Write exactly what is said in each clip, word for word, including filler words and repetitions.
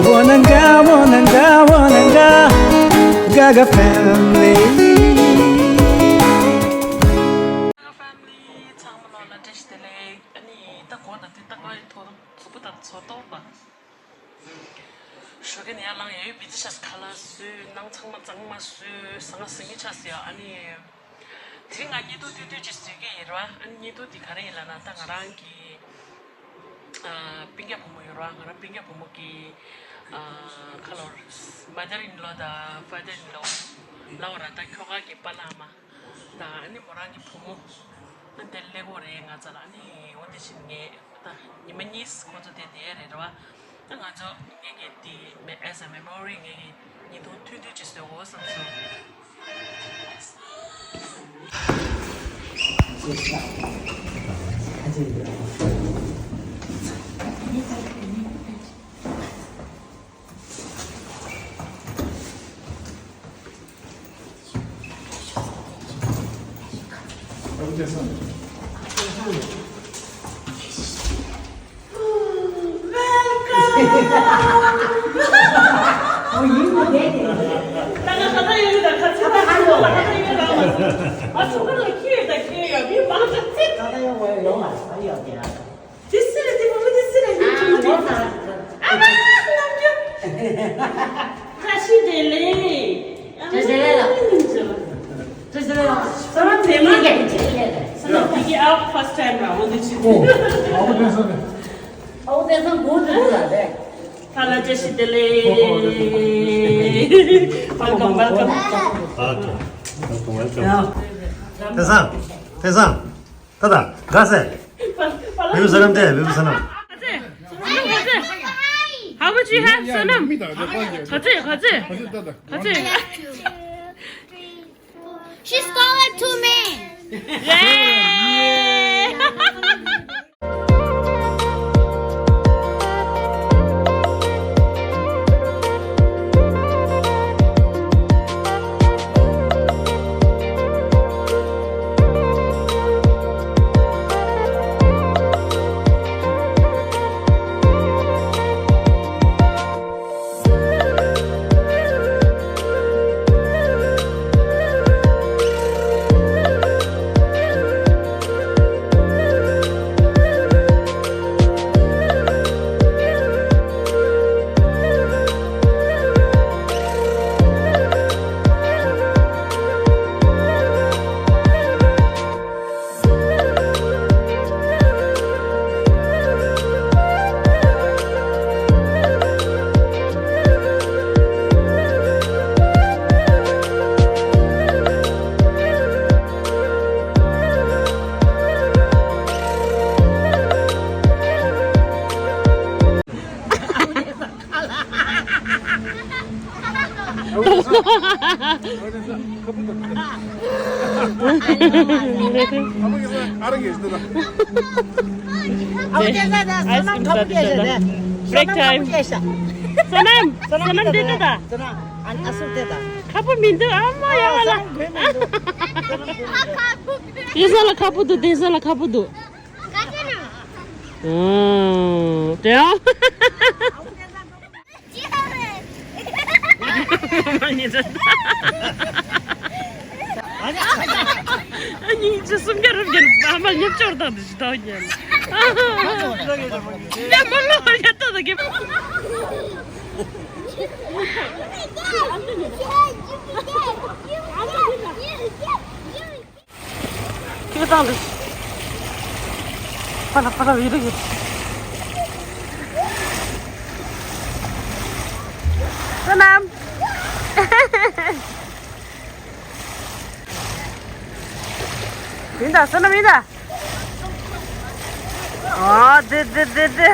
Wananga, wananga, wananga, Gaga family. Gaga family ཚང་མ་ལོ་ལ་བཀྲ་ཤིས་བདེ་ལེགས། ཨ་ནི་ད་གོ་ད་དེ་ད་གོ་ཐོ་རུ་ཚུབ་པོ་ད་ཚོ་ཏོག་པ། ཞོགས་ཀས་ནས་ཡར་ལངས་ཡོད་བི་ཏི་ཤ་ཁ་ལག་བཟོས། ནང་ཚང་མ་གཙང་མ་བཟོས། ཟ་ང་ཟིང་གི་ཆ་ཟེར། ཨ་ནི་དེ་རིང་ང་བརྙན་ཐུང་ཐུང་ཐུང་ཅིག་བཟོས་ཀྱི་ཡིན་ར། ཨ་ནི་བརྙན་ཐུང་དེ་ག་རེ་ཡིན་ལབ་ན། ད་ང་རང་གི་ཨ་སྤུན་ཀྱག་བུ་མོ་ཡོད་ར། ང་རང་སྤུན་ཀྱག་བུ་མོ་གི་ཨ་ཁ་ལོར་mother in law དང་father in law ལབ་པ་ར། ད་ཁྱོ་ག་གི་པཱ་ལགས་མ། ད་ཨ་ནི་མོ་རང་གི་བུ་མོ་ཨ་འདིར་སླེབས་ཀྱི་ཡོད་རེད་ང་ཚོ་ལ། ཨ་ནི་འོ་དེ་བཞིན་ངས་ད་ཉི་མ་གཉིས་ཁོ་ཚོ་དེར་བསྡད་ཡ་རེད་ར་བ། ད་ང་ཚོ་ངེད་ཀྱི་འདི་as a memory ངེད་ཀྱི་བརྙན་ཐུང་ཐུང་ཐུང་ཅིག་བཟོ་དགོས་བསམ་སོང་། དེ་སི་རེད། དེ་བུ་མོ་དེ་སི་རེད། ཡུལ་གྲུ་མོ་དེ་སི་རེད། ཨ་མ་ནམ་རྒྱུན། བཀྲ་ཤིས་བདེ་ལེགས། བཀྲ་ཤིས་བདེ་ལེགས་ལགས། བཀྲ་ཤིས་བདེ་ལེགས་ལགས། ས་ལམ་ཚེ་མ། ས་ལམ་ཚེ་མ། ཡ། ཡ། ས་ལམ་ཚེ་མ། ཨ་first time ར། འོ་དེ་ཆི། ཨོ། ཨོ་དེ་ས་གོ་དེ་ལ་རེད། ཐ་ལ་བཀྲ་ཤིས་བདེ་ལེགས། Welcome, welcome. Welcome, welcome. དེ་སང་། དེ་སང་། ད་ད་ག་ཟེ། བེ་བུ་ས་ལམ་དེ། བེ་བུ་ས་ལམ། How much you have, Sonam? ག་ཚོད། ག་ཚོད། ག་ཚོད། She's taller to me. Yay! Break time. Sonam, Sonam དེ་ད་ད། ཁ་པོ་མི་འདུག་ཨ་མ་ཡ་བ་ལ། དེ་ས་ལ་ཁ་པོ་འདུག་དེ་ས་ལ་ཁ་པོ་འདུག་ཨང་། དེ་ཡང་། མ་ཉེས་ཚད། ཨ་ནི་ཅི་སུམ་བརྒྱ་རུ་བརྒྱ་ཨ་མ་ཉོབ་ཅོར་དང་དུ་ཞི་དྭགས་ཉན། ཉམས་མ་ལོ་བར་ཡ་ཏོ་དང་གེ། ཁྱེད་དང་འདི། ཕ་ལ་ཕ་ལ་བི་རི་གི། ས་ནམ། མི་འདའ། ས་ནམ་མི་འདའ། ཨ་དེ་དེ་དེ་དེ།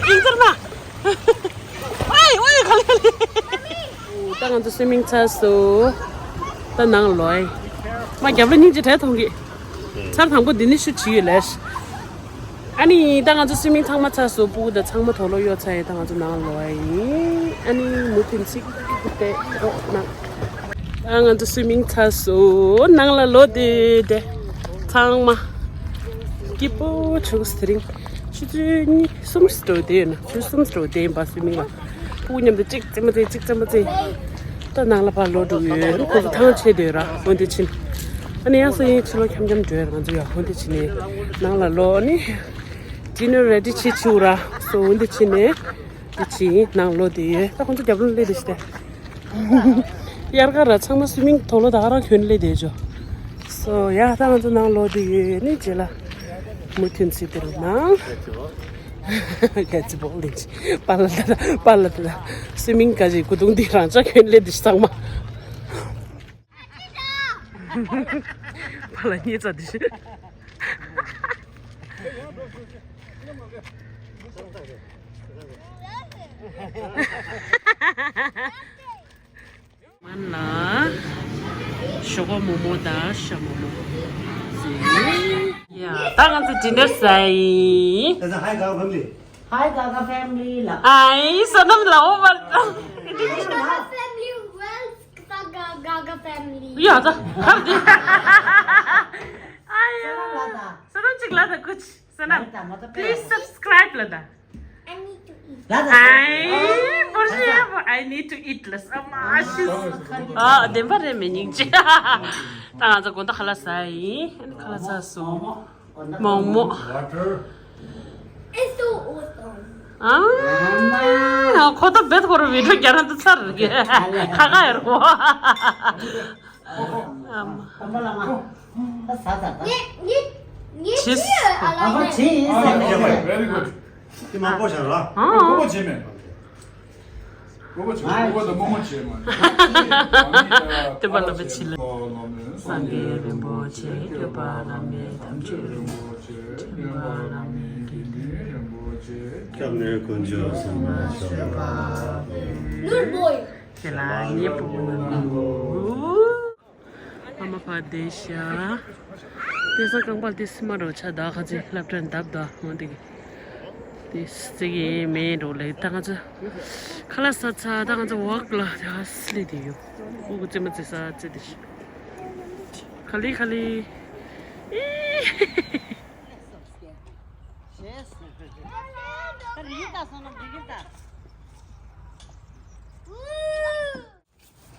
ཨིན་ཙར་མ། ཨོའི་ཨོའི་ག་ལེ་ག་ལེ། ད་ང་ཚོ་སུའི་མིང་ཚར་སོང་། ད་ནང་ལོག་ཡིན། མ་རྒྱབ་ལ་སྙིང་རྗེ་བྲལ་ཐོང་གི། ཚར་དང་པོ་འདི་ནི་ཤུ་ཆི་ཡོད་ལས། ཨ་ནི་ད་ང་ཚོ་སུའི་མིང་ཚང་མ་ཚར་སོང་། སྤུ་གུ་ད་ཚང་མ་དོ་ལོ་གཡོག་ཚར་ཡིན། ད་ང་ཚོ་ནང་ལོག་ཡིན། ཨ་ནི་མུ་མཐུད་ཅིག་བལྟས་རོགས་གནང་། ཨ་ང་ཚོ་སུའི་མིང་ཚར་སོང་། ནང་ལ་ལོག་བསྡད་དེ་ཚང་མ། སྐྱིད་པོ་བྱུང་སོང་། དེ་རིང་ཆུ་ཚོད་གཉིས་གསུམ་ཙམ་འགྲོ་བསྡད་ཡོད་ན། ཆུ་ཚོད་གསུམ་ཙམ་འགྲོ་བསྡད་ཡིན་པ། སུའི་མིང་ལ་སྤུ་གུ་མཉམ་དུ་གཅིག་རྩེད་མོ་རྩེ་གཅིག་རྩེད་མོ་རྩེ། ད་ནང་ལ་ཕར་ལོག་འགྲོ་གི་ཡོད། ཁོ་ཚོ་ཐང་ཆད་བསྡད་ཡོད་ར། འོ་འདི་ཕྱིན། ཨ་ནི་ཡང་སོ་ཡིན་ཕྱི་ལོགས་འཆམ་འཆམ་འགྲོ་ཡ་ར། ང་ཚོ་ཡ་འོ་འདི་ཕྱིན་ནས་ནང་ལ་ལོག་ནི་ཌི་ནར་རེ་ཌི་བྱེད་བཅུག་ར། སོ་འོ་འདི་ཕྱིན་ནས་འདི་ཕྱིན་ནང་ལོག་བསྡད་ཡོད། ད་ཁོ་ཚོ་རྒྱབ་ལོགས་སླེབས་བསྡད་ཤག་དེ། དབྱར་ཁ་ར། ཚང་མ་སུའི་མིང་དོག་ལོ་ད་རང་གྱོན་སླེབས་བསྡད་ཅོ། སོ་ཡ། ད་ང་ཚོ་ནང་ལོག་འགྲོ་ཡོད། ནི་རྗེས་ལ་མུ་མཐུད་ཚིག་དེ་རུ་ནང་། ཡ་ཙི་བོ་ལིན་ཅི། པ་ལ་ད་པ་ལ་ད། སུའི་མིང་ག་ཅིག་གུ་དུང་འདི་རང་ཅག་གྱོན་སླེབས་བསྡད་ཤག་ཚང་མ། པ་ལ་ཉེ་ཚ་འདི་ཤི། མན་ལ་ཞོག་ཁོག་མོག་མོག་དང་ཤ་མོག་མོག་ཟེར། ཡ། ད་ང་ཚོ་ཌི་ནར་ཟ་ཡིན། Hi Gaga family. Hi Gaga family ལ། ཨའི་བསོད་ནམས་ལ་འོ་བར། Gaga family, well, Gaga, Gaga family. ཡ་ད་གར་དེ། ཨའི་བསོད་ནམས་ལ་ད། བསོད་ནམས་ཅིག་ལ་ད་ཀུ་ཅི། བསོད་ནམས། ལ་ད་མ་ད། Please subscribe ལ་ད། I need to eat. ལ་ད། ཨའི་བོར་ཞེ་ཡ་བོ། I need to eat ལ་ས་མ་ཤི། ཨ་བདེན་པ་རེད། མེ་སྙིང་རྗེ། ད་ང་ཚོ་དགོང་དག་ཁ་ལག་ཟ་ཡིན། ཁ་ལག་ཟ་སོང་། མོག་མོག Water. It's so awesome. ཨ་ཁོ་ད་བེད་ཁོ་རུ་བི་ཌི་ཡོ་རྒྱ་རང་དུ་ཚར་རེད། ཁ་ཁ་ཡོད་རོ། ཨམ། ཁམ་པ་ལ་མ། ད་ཟ་ཟ་ད། ངེ་ངེ་ངེ་ཆིས། ཆི་ཨ་ལ་ཨ་ཁོ་ངེ་ཆི་ཡིན་ཟེར་ནས། Very good. དེ་མ་པོ་བྱ་ར། ཨ། ཁོ་པོ་བྱེད་མེད། ཁོ་པོ་བྱེད། ཁོ་པོ་དང་རྨོ་མོ་བྱེད་མ། དེ་པ་ལ་པའི་ཕྱི་ལ། སངས་རྒྱས་རིན་པོ་ཆེ། སྐྱོབ་པ་བླ་མེད་དམ་ཆོས་རིན་པོ་ཆེ། འདྲེན་པ་བླ་མེད་དགེ་འདུན་རིན་པོ་ཆེ། སྐྱབས་གནས་དཀོན་མཆོག་གསུམ་ལ་ཕྱག་འཚལ་ལོ། དེ་ལ་ངེས་པོ། ཨ་མ་ཕ་བདེ་ཤ། དེ་ས་རྐང་པ་དེ་སི་མ་རོ་ཆ་ད་ཁ་ཅིག་སློབ་གྲྭ་འདབ་ད་འོང་དེ་གི། དེ་སི་གི་མེ་རོ་ལེ་ད་ང་ཚོ་ཁ་ལག་ཟ་ཚར། ད་ང་ཚོ་ཝོག་ལ་ད་སི་ལི་དེ་ཡོད། ཨུ་གུ་ཙེ་མ་ཙེ་ས་ཙེ་དེ་ཤི། ཁ་ལི་ཁ་ལི།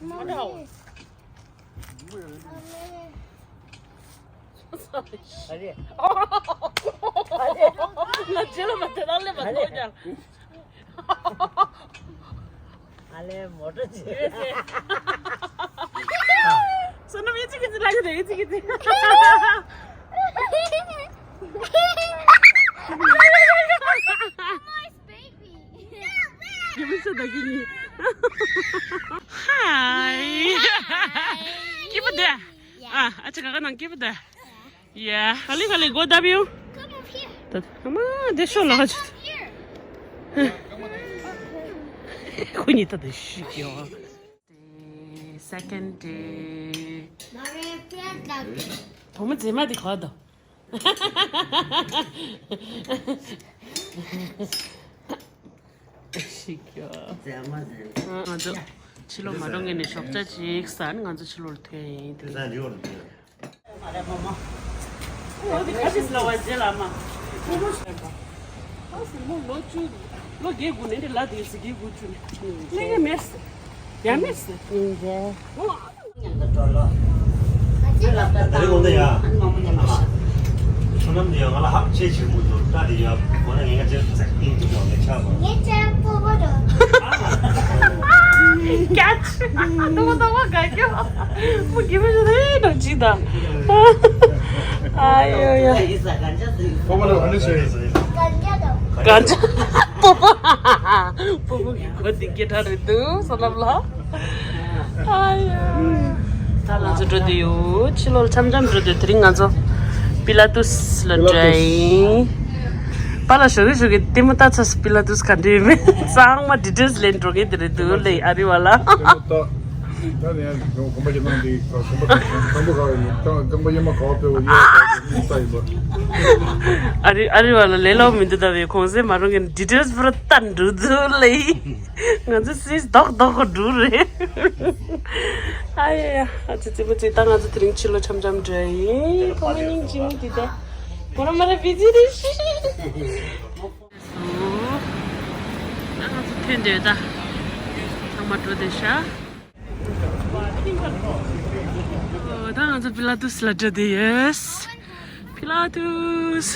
ང་རྗེས་ལ་མ་དེ་རང་ལས་མ་ཐོག་ཀྱང་། ཨ་ལས་མོ་ཊ་བྱེད། བསོད་ནམས་ཡེ་ཙི་གི་ཙི་ལ་གི་དེ་ཡེ་ཙི་གི་ཙི། Nice baby. Give me some, give me. Hi. Keep it there. Yeah. Ah, acha kaka nang keep it there. Yeah. Kali kali go W. Come up here. Tat. Ama, de sho la. Come up here. Kuni ta de shi kyo. Second day. Mare pia da. Thomas zema de kha da. ཞིག་ཡོད། ང་ཚོ་ཕྱི་ལོགས་མ་འགྲོ་ངེས་ནས་ཞོགས་ཇ་ཅིག་ཟ་ནས་ང་ཚོ་ཕྱི་ལོགས་ལ་ཐོན་ཡིན་དེ། ཨོ་དེ་ཁ་ཤས་ལ་བ་རྗེས་ལ་མ། ཕྲུ་གུ་ཞིག་པ། ཨ་སྲིང་མོ་ལོ་བཅུ། ལོ་བརྒྱད་དགུ་ནས་དེ་ལ་དེ་ཟི་གི་དགུ་བཅུ་ནས། ལེ་ཡ་མེར་སི། ཡ་མེར་སི། ཨོ། ད་རེས་འོང་ད་ཡ། བསོད་ནམས་འདི་ཡ་ང་ལ་ཧབ་ཆེ་ཆེ་མོ་འདུག་ད་འདི་ཡ་འོ་ན་ངས་ང་ཅེར་ཚེག་ཏིང་ཏིང་ཡོང་ངས་ཆགས་པ། ངས་ཅེར་པོ་པོ་འདུག་ཀྱ་ཆི། ཏོ་ཏོ་བ་ག་ཀྱོ། མོ་གི་མོ་ཞིག་ཧེ་ནོ་ཅི་ད། ཨ་ཡོ་ཡ། པོ་པོ་ལ་ཧ་ནི་ཤེས། ག་ཅི་ད། པོ་པོ། པོ་པོ་གི་གོ་འདི་སྐད་གྲགས་རེད་འདུག་བསོད་ནམས་ལ། ཨ་ཡ། ད་ང་ཚོ་འགྲོ་དུས་ཡོད། ཕྱི་ལོགས་འཆམ་འཆམ་འགྲོ་དུས་དེ་རིང་ང་ཚོ་པི་ལ་ཏུས་ལ་འགྲོ་ཡིན། པཱ་ལགས་ཞོགས་ཀས་ཞོགས་ཀས་ལྟད་མོ་ལྟ་ཚར་སོང་། པི་ལ་ཏུས་ག་འདྲ་ཡོད་མེད་ཚང་མ་ཌི་ཊེལ་སི་ལེན་འགྲོ་གི་དེ་རེད་འདུག་ལེ། ཨ་རི་བ་ལ། ད་ནི་ཡང་གོམ་པ་རྒྱག་ནང་དེ་གོམ་པ་དང་པོ་ག་ཡིན་ད་གོམ་པ་ཡེ་མ་ག་བ་པེ་བ་ཡེ་ས་ཡིན་པ། ཨ་རི་ཨ་རི་བ་ལ་ལས་སླ་བོ་མི་འདུག་ད་བའི་གོང་ཚད་མ་རུང་གི་ཌི་ཊེལ་སི་པུ་ར་ལྟ་འགྲོ་འདུག་ལེ། ང་ཚོ་སིས་རྡོག་རྡོག་གོ་འགྲོ་རེད། ཨ་ཡ་ཡ། ཨ་ཙི་ཙི་པོ་ཙི། ད་ང་ཚོ་དེ་རིང་ཕྱི་ལོགས་འཆམ་འཆམ་འགྲོ་ཡིན། ཕོ་མོ་སྙིང་རྗེ་མོ་འདི་ད། ཁོ་རང་མ་ར་བི་ཛི་རེད་ཤི། ང་ཚོ་ཐོན་འདོད་ད། ཚང་མ་འགྲོ་བསྡད་ཤག་ཨོ། ད་ང་ཚོ་པི་ལ་ཏུས་ལ་འགྲོ་བསྡད་ཡོད། པི་ལ་ཏུས།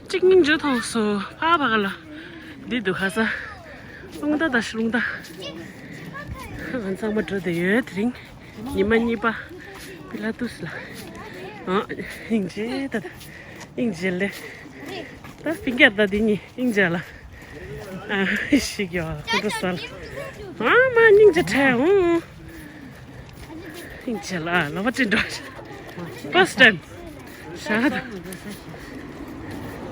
གཅིག་སྙིང་རྗེ་མཐོང་སོང་། ཕ་ཕ་ག་ལ། འདི་འདུག་ཁ་ས། རླུང་རྟ་དང་རླུང་རྟ། ང་ཚང་མ་འགྲོ་བསྡད་ཡོད་དེ་རིང་། ཉི་མ་གཉིས་པ། པི་ལ་ཏུས་ལ། ཨ། སྙིང་རྗེ་ད་ད། སྙིང་རྗེ་ལེ། ད་པིང་ཀར་ད་འདི་གཉིས་སྙིང་རྗེ་ལ། ཨ། ཞིག་ཡོད་ཁོ་འགྲོ་སལ། ཨ་མ་སྙིང་རྗེ་ཁྲལ་འོང་། སྙིང་རྗེ་ལ་ལོ་བ་ཅི་འགྲོ། First time། ཤ་ད། ཨ་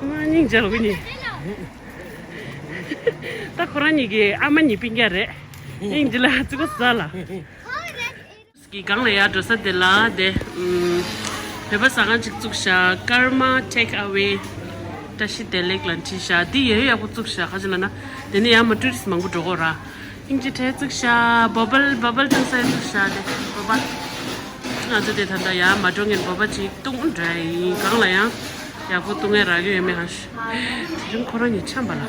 མ་སྙིང་རྗེ་ལ་ཁོ་གཉིས། ད་ཁོ་རང་གཉིས་ཀྱི་ཨ་མ་གཉིས་པིང་ཀར་རེད། སྙིང་རྗེ་ལ་ཙི་གོ་ས་ལ། གི་སྒང་ལ་ཡར་འགྲོ་ས་དེ་ལ་དེ། ཨུམ། བོད་པ་ཟ་ཁང་ཅིག་བཙུགས་ཤག Karma Take Away། བཀྲ་ཤིས་བདེ་ལེགས་ལ་བྲིས་ཤག་འདི་ཡོད་ཡག་པོ་བཙུགས་ཤག་ག་ཅི་ལ་ན། དེ་ནས་ཡར་མ་ཊུ་རི་སི་མང་པོ་འགྲོ་གོ་ར། སྙིང་རྗེ་ཁྲལ་བཙུགས་ཤག་བོ་བལ་བོ་བལ་བཏུང་ས་ཡ་བཙུགས་ཤག་དེ་བོ་བལ། ང་ཚོ་དེ་ད་ལྟ་ཡར་མ་འགྲོ་ངན་བོ་བལ་ཅིག་བཏུང་འདྲ་ཡིན། སྒང་ལ་ཡང་ཡག་པོ་བཏུང་ངན་རག་གི་ཡོད་མེད་ཧ་ཤ། དེ་རིང་ཁོ་རང་གཉིས་འཆམ་པ་ལ།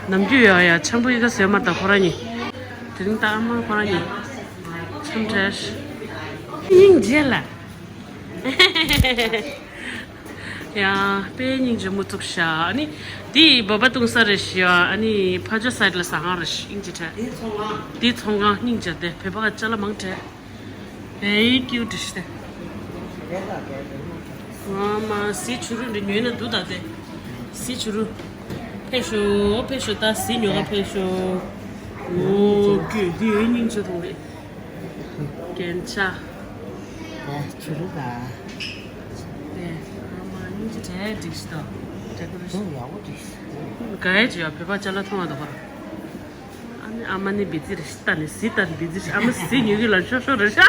ནམ་རྒྱུན་ཡོད་ཡ་འཆམ་པོ་ཡི་ག་ཟེར་མ་ད་ཁོ་རང་གཉིས། དེ་རིང་ད་ཨ་མ་ཁོ་རང་གཉིས། འཆམ་འདྲ་ཤ། སྙིང་རྗེ་ལ། ཡ། དཔེ་སྙིང་རྗེ་མོ་བཙུགས་ཤག་ཨ་ནི། འདི་བོ་བལ་བཏུང་ས་རེད་ཤག་ཨ་ནི་ཕ་ཇོ་སའིད་ལ་ཟ་ཁང་རེད་ཤག་སྙིང་རྗེ་ཁྲལ། འདི་ཚོང་ཁང་སྙིང་རྗེ་དེ་བོད་པ་ཅ་ལག་མང་ཁྲལ། Very cute ཤག་ཨ་མ་གཟི་བྱུ་རུ་འདི་ཉོས་ན་འདུག་ད་དེ། གཟི་བྱུ་རུ། ཕེབས་ཤོག་ཕེབས་ཤོག་ད་གཟི་ཉོ་ག་ཕེབས་ཤོག་ཨོ་ཀྱུ་འདི་ཡོད་སྙིང་རྗེ་མཐོང་རེད། རྒྱན་ཆ། ཨ་ཆུ་རུ་ག་ཨེ། ཨ་མ་སྙིང་རྗེ་དྲེག་འགྲིག་ཤི་ཏོ། དྲེག་གི་རེད། ཡག་པོ་འགྲིག་ཤི། ག་ཡེ་ཅི་ཡ་བོད་པ་ཅ་ལག་མཐོང་བ་དོ་ཁོ་ར། ཨ་ནི་ཨ་མ་ནི་བི་ཛི་རེད་ཤི། ད་ནི་གཟི་ད་ནི་བི་ཛི་ཤི། ཨ་མ་གཟི་ཉོ་གི་ལ་ཤོ་ཤོ་རེད་ཤག་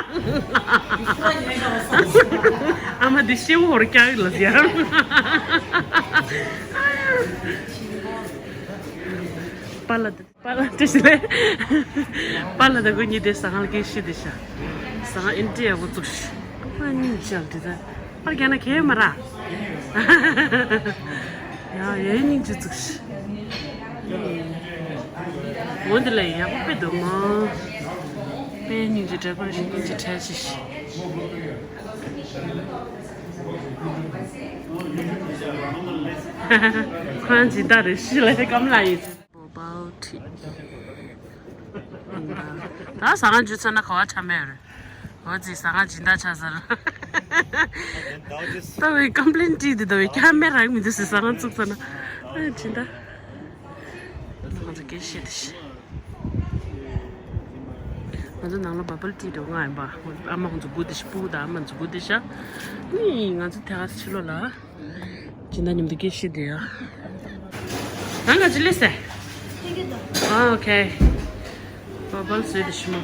ཨ་མ་འདི་ཤེའུ་ཧོར་རྒྱག་གི་ལ་ཟེར། པཱ་ལགས། པཱ་ལགས་བཀྲ་ཤིས་བདེ་ལེགས། པཱ་ལགས་དང་ཁོ་གཉིས་དེ་ཟ་ཁང་ལ་སྐད་བཤད་བསྡད་ཤག་ཟ་ཁང་ཨེན་ཊི་ཡག་པོ་བཙུགས་ཤག་ཨ་སྙིང་རྗེ་ལ་དེ་ད་པར་རྒྱག་ན་གལ་མ་ར། ཡ་ཡ་སྙིང་རྗེ་བཙུགས་ཤག་འོ་འདི་ལ་ཡག་པོ་དཔེ་འདུག་མ། དཔེ་སྙིང་རྗེ་དྲེག་པར་ཞིག་སྙིང་རྗེ་ཁྲལ་ཆེ་ཤག་ཁོ་རང་སྦྱིན་བདག་རེད་ཤི་ལ་སྐམ་ལ་ཡིན། བོ་བལ་ཊི། ད་ཟ་ཁང་འཇུ་ཚར་ན་ག་བ་ཁྲ་མེད་རེད། འོ་ཙི་ཟ་ཁང་སྦྱིན་བདག་ཆགས་ཚར། ད་བའི་ཀམ་པི་ལེན་ཊི་འདི་ད་བའི་ཁ་མེ་རག་མི་འདུག་ཟེར་ཟ་ཁང་བཙུགས་ཚར་ན། ཨ་སྦྱིན་བདག་ང་ཚོ་སྐད་བཤད་དེ་ཤི། ང་ཚོ་ནང་ལ་བ་བལ་ཊི་འགྲོ་ང་ཡིན་པ། ཨ་མ་ཁོང་ཚོ་སྒུག་བསྡད་ཤག་སྤུ་གུ་དང་ཨ་མ་ཚོ་སྒུག་བསྡད་ཤག་ནི་ང་ཚོ་དེ་ག་ཕྱི་ལོགས་ལ། སྦྱིན་བདག་མཉམ་དུ་སྐད་བཤད་བསྡད་ཡ། ད་ང་ཚོ་སླེབས་སོང་། ཨ་ཨོ་ཁེ། བ་བལ་བཟོས་བསྡད་ཤག་མོ།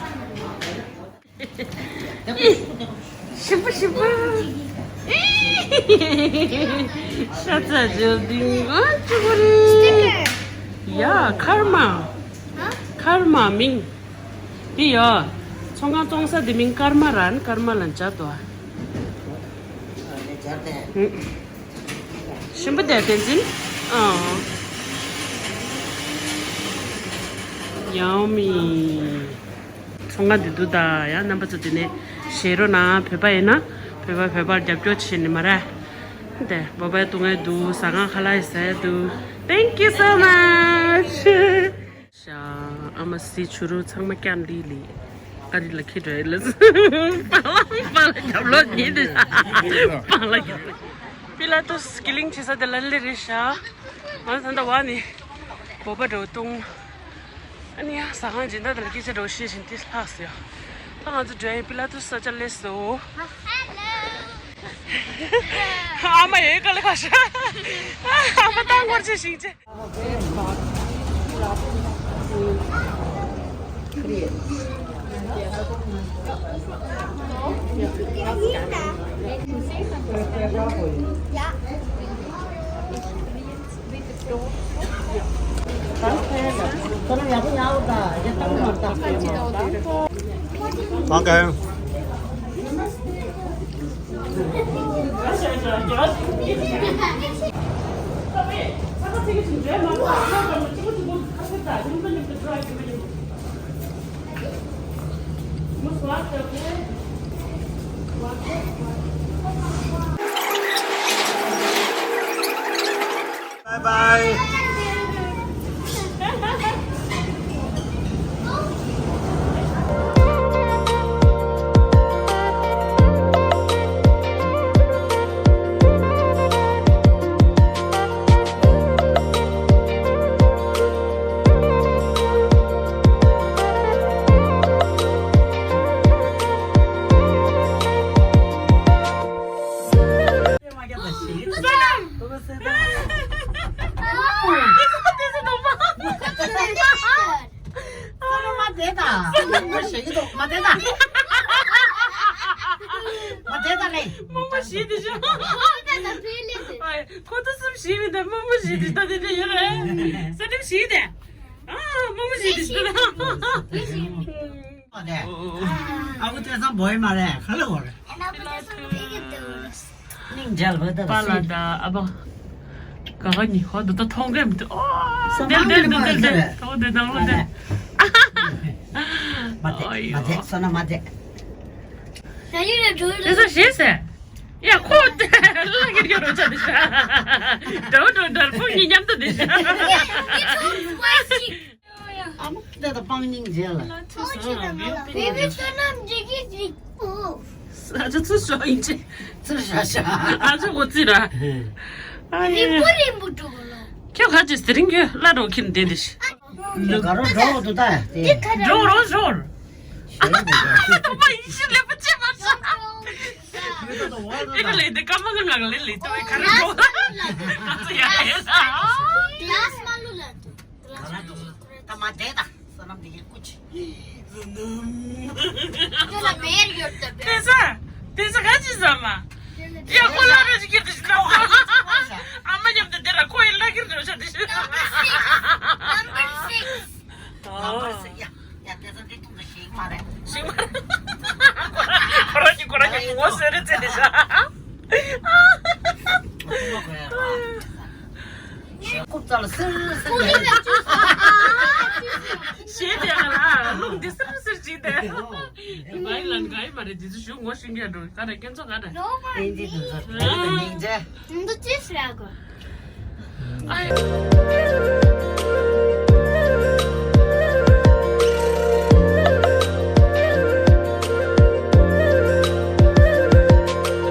ཞིམ་པོ་ཞིམ་པོ། ཤ་ཚ་ཇོ་ལྡིང་ཨ་ཅོ་གོ་རེ། ཡ་ཁར་མ། ཁར་མ་མིང་། འདི་ཡོ། ཚོང་ཁང་བཙོང་ས་འདི་མིང་ཀར་མ་རན་ཀར་མ་ལན་ཇ་དོ། ཞིམ་པོ་དེ་བསྟན་འཛིན། ཨ། Yummy། ཚོང་ཁང་འདི་འདུག་ད་ཡང་རྣམ་པ་ཚོ་འདི་ནས་བཞེས་རོགས་གནང་། བོད་པ་ཡིན་ན་བོད་པ་བོད་པར་རྒྱབ་སྐྱོར་བྱེད་ནི་མ་རེད། དེ་བོད་པའི་བཏུང་ཡས་འདུག་ཟ་ཁང་ཁ་ལག་ཡིན་ཟ་ཡས་འདུག Thank you so much། ཤ། ཨ་མ་གཟི་བྱུ་རུ་ཚང་མ་སྐྱབས་འདི་ལི། ཨ་རི་ལ་ཁྱེར་འགྲོ་ཡི་ལ། པཱ་ལགས་པཱ་ལགས་རྒྱབ་ལོགས་ཉིད་དེ། པཱ་ལགས་རྒྱབ་ལོགས། པི་ལ་ཏུས་ཀི་ལིང་བྱེད་ས་དེ་ལ་སླེབས་རེད་ཤག་ང་ཚོ་ད་ལྟ་བ་ནི་བོད་པ་འགྲོ་བཏུང་། ཨ་ནི་ཡ་ཟ་ཁང་སྦྱིན་བདག་དེ་ལ་སྐད་ཆ་འདྲ་བོ་བཤད་བཞིན་དེ་ལྷག་སོང་ཡ། ད་ང་ཚོ་འགྲོ་ཡི་པི་ལ་ཏུས་ས་ཆ་སླེབས་སོང་། ཨ་མ་ཡོད་ག་ལ་ཁ་ཤ། ཨ་མ་ཏང་སྐོར་ཆེ་ཞིང་ཆེ། Okay. Bye bye. ཁོ་ཚོ་སེམས་ཞིག་མི་འདུག་རྨོ་མོ་ཞིག་འདི་ལྟ་དེ་འདྲ་ཡོད་རེད། ས་ཁྲིམས་ཞིག་དེ། ཨ་རྨོ་མོ་ཞིག་འདི་ལྟ། ཨ་ཁུ་ཐེ་སང་བོད་མ་རེད། ག་ལ་བོད་རེད། སྙིང་རྗེ་ལ་བོད་ད་པ་ལ་ད་ཨ་ཕ། ག་ག་ཉི་ཧོ་འདི་ད་མཐོང་གི་མི་འདུག་ཨོ་འདེལ་འདེལ་འདེལ་འདེལ་འདེལ། ཨོ་འདེལ་འདེལ་འདེལ། མ་བསྡད་མ་བསྡད་སོ་ན་མ་བསྡད། དེ་ཚོ་ཞེས་ཟེར། ཡ་ཁོ་དེ་ལ་གི་རྒྱུ་རོ་ཆ་དེ་ཤ། འགྲོ་འགྲོ་འདྲ་ཕུག་གཉིས་མཉམ་དུ་དེ་ཤ། ཨ་མ་དེ་དང་སྤང་སྙིང་རྗེ་ལ། ཨ་ཅག་ཚུར་ཤོག་ཨིན་ཅི། ཚུར་ཤོག་ཤོག་ཨ་ཅག་འོ་ཙི་ར། ཨ་ཡེ། ཁྱོད་ག་ཅི་དེ་རིང་གི་བླ་རོགས་ཁྱེར་འདི་འདི་ཤི། དེ་ག་རོ་འགྲོ་འདུག་ད་དེ། འགྲོ་རོགས་ཤོར། ཨ་ད་པ་ཡིན་ཤི་ལེ་པ་ཅེ་མ་ཤ། དེ་ག་ལེ་དེ་ཀ་མ་ག་ང་ག་ལེ་ལེ་ཏོ་ག་རོ་འགྲོ། ང་ཚོ་ཡ་ཡ་ས། ད་མ་བསྡད་ད། བསོད་ནམས་འདི་གི་སྐུ་ཅི། བསོད་ནམས། དེ་ལ་བེར་ཡོད་ད་བེར། དེ་ས། དེ་ས་ག་ཅི་ཟ་མ། ཡ་ཁོ་ལ་ར་ཅི་ཁྱེར་དུ་ཞིག་ན། ཨ་མ་མཉམ་དུ་དེ་ལ་ཁོ་ཡི་ལ་ཁྱེར་དུ་ཤ་དེ་ཤི། Number six. Number six. ཡ་ཡ་དེ་ས་འདི་ཐུང་དུ་ཞིག་མ་རེད། ཞིག་མ་རེད། ཁོ་ར་ཉི་ཁོ་ར་ཉི་ངོ་ཟེར་རེ་ཙེ་དེ་ཤ། ཁོ་ཡ། ཞེས་རྐུབ་རྩ་ལ་སིར་སིར་ཉལ། ཞེས་དེ་ལ་རླུང་འདི་སིར་སིར་བྱས་ཏེ། བའི་ལན་ག་ཡི་མ་རེད། འདི་ཚོ་ཞུ་ངོ་ཤེས་མཁན་འགྲོ་ག་རེ་སྐྱེ་ཚོ་ག་རེ། ཨིན་ཇི་དུ་ཚོ་དུ་ཚོ་སྙིང་རྗེ། འདི་ཅི་ཟེར་གོ། ཨ་ཡ།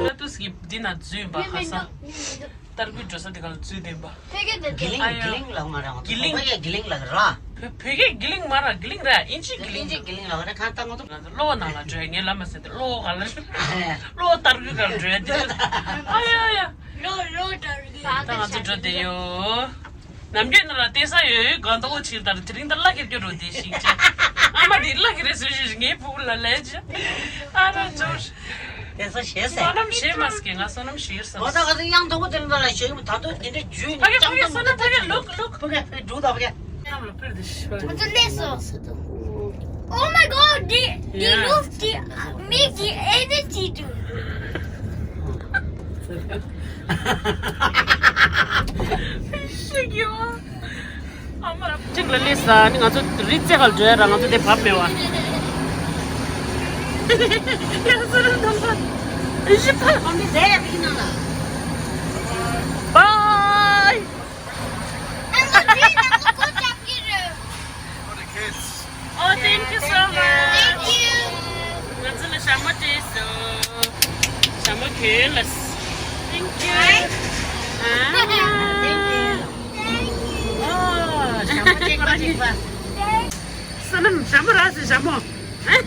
ལ་དུས་ཀྱི་འདི་ན་འཛུལ་བ་ཧ་ས། ཏར་ཀུའི་འགྲོ་ས་དེ་ག་ལ་འཛུལ་བསྡད་པ། ཕ་གི་དེ་དེ། གི་ལིང་། ཨ་ཡ། གི་ལིང་ལབ་མ་རེད། གི་ལིང་། བོད་པ་ཡ་གི་ལིང་ལབ་ར། བོད་བོད་སྐད་གི་ལིང་མ་ར། གི་ལིང་ར། ཨིན་ཇི་གི་ལིང་། ཨིན་ཇི་གི་ལིང་ལབ་ར། ཁ་ཏང་ང་ཚོ་གློ་བོ་ནང་ལ་འགྲོ་ཡ། ངས་ལབ་མ་ཟེར་ཏེ་གློ་བོ་ག་ལ། གློ་བོ་ཏར་ཀུའི་ག་ལ་འགྲོ་ཡ་དེ། ཨ་ཡ་ཡ། གློ་གློ་ཏར་ཀུའི། ད་ང་ཚོ་འགྲོ་བསྡད་ཡོད། ནམ་རྒྱུན་ནང་ལ་བལྟས་ས་ཡོད་ཡོད་གང་ལྟ་བོ་ཕྱིར་དར། དེ་རིང་ད་བླ་གིར་སྐྱོ་འགྲོ་བསྡད་ཤིག་ཅེས། ཨ་མ་དེ་བླ་གི་རེད་ཟེར་ཞིག་ངའི་ཕྲུ་གུ་ལ་ལན་ཅི། ཨ་ར་ཅོ། དེ་ཚོ་ཞེས་ཟེར། བསོད་ནམས་བཞེས་མ་སྐྱེ། ང་བསོད་ནམས་བཞེས་སམ། འོ་ད་ག་ཚོད་གཡང་མཐོ་པོ་དེ་ལ་ལ་ཞེས་ད་དུང་དེ་འདྲ་རྒྱུས་ནི་ཕ་གི་ཕ་གི་བསོད་ནམས་ཕ་གི་ལུག་ལུག་ཕ་གི་ཕ་གི་འབྲུག་དང་ཕ་གི། ང་ཚོ་ལས་སོ། Oh my god, they, they love the, make the energy too. ཤི་གི་ཡོད། ཁྲིམས་ལ་སླེབས་ས་ནི་ང་ཚོ་རི་རྩེ་ཁར་འགྲོ་ཡ་ར། ང་ཚོ་དེ་བབས་མེད་བ། ཡ་སོ་ར་དང་པ་ཨི་ཤི་ཕ། ཨ་མི་ཟེར་ཡ་ཕིག་ནང་ལ། Bye. I'm not doing that. Go jump in. Oh, thank you so much. Thank you. ང་ཚོ་ལ་ཞྭ་མོ་སྤྲད་སོང་། ཞྭ་མོ་གྱོན་ལ། Thank you. Thank you. ཨོ། ཞྭ་མོ་སྤྲད་པ་ཅིག་པ། བསོད་ནམས་ཞྭ་མོ་རག་སོང་། ཞྭ་མོ། ང་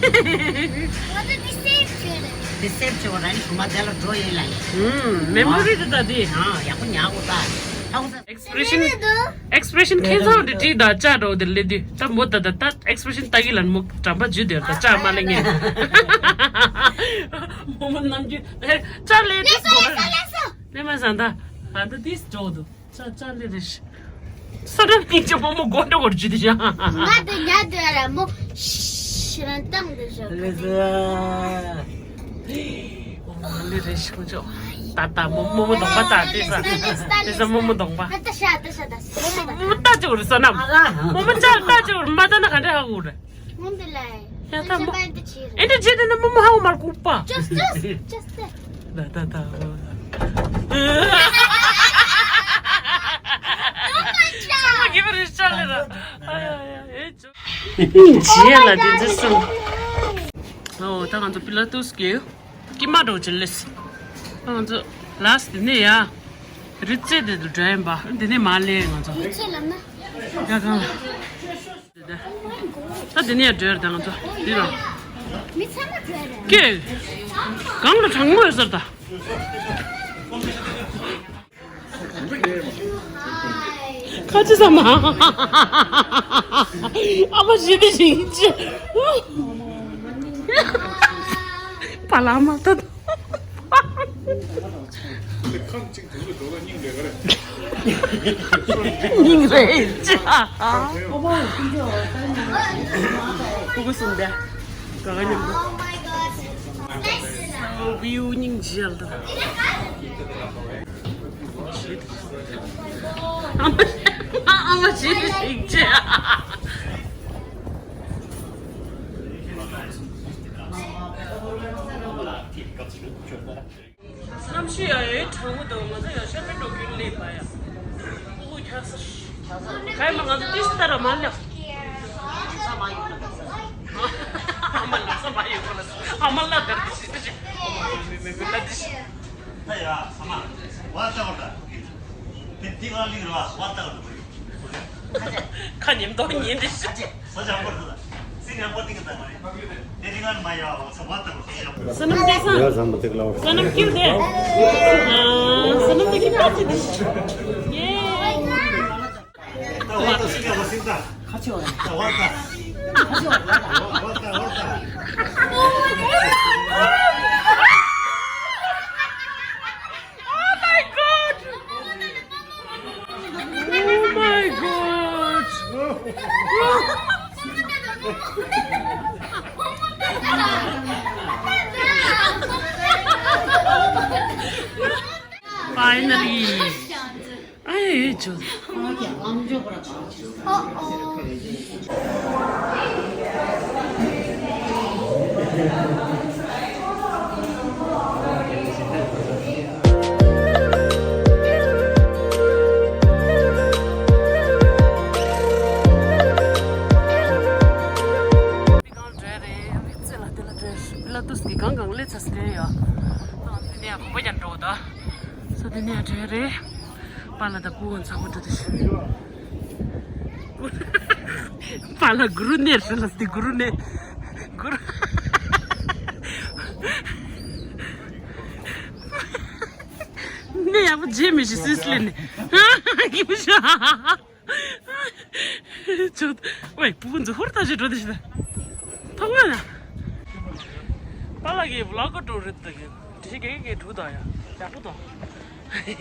ཚོ་འདི་སེབ་བྱོས་རེད། འདི་སེབ་བྱོས་ར་ནི་ཞུ་མ་དེ་ལ་འགྲོ་ཡིན་ལ་ཡིན། ཨུམ། མེ་མོ་རི་རེད་ད་འདི། ཨ་ཡག་པོ་ཉར་དགོས་ད། ཨེག་སི་པི་རེ་ཤན། ཨེག་སི་པི་རེ་ཤན་ཁྱེད་ཚང་འདི་བྲིས་ད་ལྕགས་འགྲོ་འདི་ལས་འདི་ད་མོ་ད་ད་ད་ཨེག་སི་པི་རེ་ཤན་ལྟ་གི་ལ་མོ་དྲན་པ་འཇུ་དེར་ད་ལྕགས་མ་ལེན་ངེས། མོ་མོ་ནམ་རྒྱུན་ལྕགས་ལས་འདི་ལས་སོ་ལས་སོ་ལས་སོ། ལས་མ་ཟ་ད་ད་ད་འདི་འགྲོ་འདུག་ཅག་ཅག་ལི་རེ་ཤི། བསོད་ནམས་སྙིང་རྗེ། བུ་མོ་མགོ་འདྲ་བོར་འཇུ་དེ་ཤ། ང་དེ་ཉལ་དུ་ཡ་ར་མོ་ཤི་རང་བཏང་དུ་ཤོག་ལི་ཟེ། བུ་མོ་ལི་རེ་ཤི་ཁོ་ཅོ། ད་ད་མོ་མོ་མོ་གདོང་པ་ད་དེ་ས་དེ་ས་མོ་མོ་གདོང་པ། ད་ད་ཤ་ད་ཤ་ད་ཤ། མོ་མོ་མོ་ལྟ་ཅིག་རེད་བསོད་ནམས། མོ་མོ་ལྕགས་ལྟ་ཅིག་རེད་མ་ལྟ་ན་ག་འདྲ་ཧ་གོ་རེད། མོ་འདི་ལ་ཡ་ད་མོ་ཨེ་འདྲ་བྱེད་དེ་ན་མོ་མོ་ཧ་གོ་མར་ལྐུགས་པ། Just just just that. ད་ད་ད། Oh my god. ཨ་མ་གི་བར་ཤ་ལེ་ར། ཨ་ཡ་ཡ་ཨེ་ཅོ། ཇི་ཡ་ལ་དེ་འདྲ་སོང་། ཨོ་ད་ང་ཚོ་པི་ལ་ཏུས་ཀྱི། ཀྱི་མ་འགྲོ་ཅི་ལེས། ང་ཚོ་ལ་སི་དེ་ནས་ཡ། རི་རྩེ་དེ་དུ་འགྲོ་ཡིན་པ། དེ་ནས་མ་ལེ་ང་ཚོ། རི་རྩེ་ལབ་ན། ཡ་གང་། ད་དེ་ནས་ཡ་འགྲོ་ཡར་ད་ང་ཚོ། འདི་ར། མི་ཚང་མ་འགྲོ་ཡ་རེད། ཀྱེ། གང་ལ་གྲང་མོ་ཡོད་ཟེར་ད། ཁ་ཆེ་ས་མ། ཨ་མ་ཞི་བདེ་ཞིང་ཆེ། པ་ལ་མ་ཏོ། སྙིང་རེ་ཆེ། ཕྲུ་གུ་གསུམ་པས། ག་ག་མཉམ་དུ། བིའུ་སྙིང་རྗེ་ལ་དང་། ཨ་མ་ཨ་མ་ཞིག་ཅེས། གནམ་གཤིས་ཡ་ཡའི་གྲང་མོ་འདུག་ང་ཚོ་ཡ་ཤར་པའི་འགྲོ་རྒྱུ་ལས་པ་ཡ། ཨུ་ཁུ་ཁྱག་ས། ག་ཡི་མ་ང་ཚོ་ཏིས་ཏ་ར་མ་ལ། ཨ་མ་ལ་ས་མ་ཡོད་གོ་ལ། ཨ་མ་ལ་དར་དི་ཤི་ཤི། ཨ་མ་ལ་དར་དི་ཤི། ད་ཡ་ཨ་མ། བ་ལྟ་བ་ད། དེ་དེ་ག་ལིག་ར་བ་ལྟ་བ་ད། ཁ་ཉིམ་ཏོག་ཉིན་དི་ཤི། བསོད་ནམས་བསྟན་སོང་། བསོད་ནམས་སྐྱིད་དེ། བསོད་ནམས་སྐྱིད་དེ། ཨ། བསོད་ནམས་སྐྱིད་དེ། ཡེ། Oh my god! Oh my god! Finally! ཨ་ཡོད་ཡོད་ཅོ། གང་འདྲ་རེད། རི་རྩེ་ལ་དེ་ལ་འདྲ། པི་ལ་ཏུས་ཀྱི་གང་གང་སླེབས་ཚར་ཟེར་ཡ། ད་འདི་ནས་གོམ་པ་རྒྱག་འགྲོ་ད། ས་འདི་ནས་འདྲ་རེད། པཱ་ལགས་དང་སྤུ་གུ་ཚང་མ་འགྲོ་དུས། པཱ་ལགས་གུ་རུ་ནེ་རེད་ལ་སྟེ་གུ་རུ་ནེ། གུ་རུ། ནེ་ཡག་པོ་བརྗེད་མི་ཤེས་སུས་ལེན་ནས། ཡག་པོ་ཤ། ཅོ། ཝེ་སྤུ་གུ་ཚོ་ཧུར་ཐག་ཞིག་འགྲོ་དེ་ཞིག་ད། ཐོག་མ་ན། པཱ་ལགས་ཀྱི་བི་ལོག་གི་འགྲོ་རེད་ད་གི། དེ་ཞིག་གེ་གེ་འགྲོ་ད་ཡ། ཡག་པོ་ད།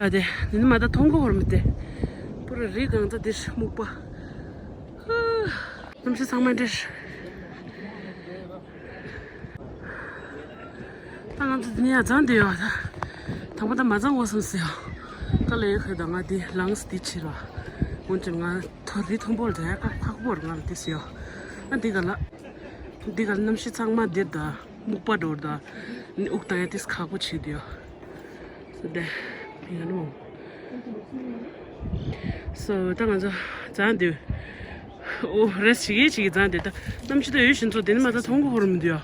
ཨ་དེ་ནི་མ་ད་མཐོང་གི་ཧོར་མི་དེ། པུ་ར་རི་གང་ཚ་དེ་སྨུག་པ། གནམ་གཤིས་ཚང་མ་འདྲེས། ད་ང་ཚོ་འདི་ནས་ཡར་འཛེགས་བསྡད་ཡོད་ད། དང་པོ་ད་མ་འཛེགས་འོ་བསམ་སོང་ཡ། ཀ་ལ་ཡོད་ཁ་ད་ང་འདི་ལངས་འདི་ཕྱིར་བ། འོན་ཀྱང་ང་ཐོ་རི་མཐོན་པོ་ལ་འཛེགས་ཡ་ཁག་པོ་རེད་ང་ལ་དེ་སོང་ཡ། ཨ་འདི་ག་ལ། འདི་ག་ལ་གནམ་གཤིས་ཚང་མ་འདིར་ད། སྨུག་པ་འགྲོ་ར་ད། ནི་དབུགས་བཏང་ཡ་དེ་ཁག་པོ་བྱེད་དུ་ཡོད། སོ་དེ། ཡང་ནོ། སོ་ད་ང་ཚོ་འཛེགས་འདུག་ཨོ་རེས་བྱེད་ཀྱི་བྱེད་ཀྱི་འཛེགས་འདུག་ད་གནམ་གཤིས་ད་ཡོད་བཞིན་ཚོ་དེ་ནི་མ་ད་མཐོང་གི་ཧོར་མི་འདུག་ཡ།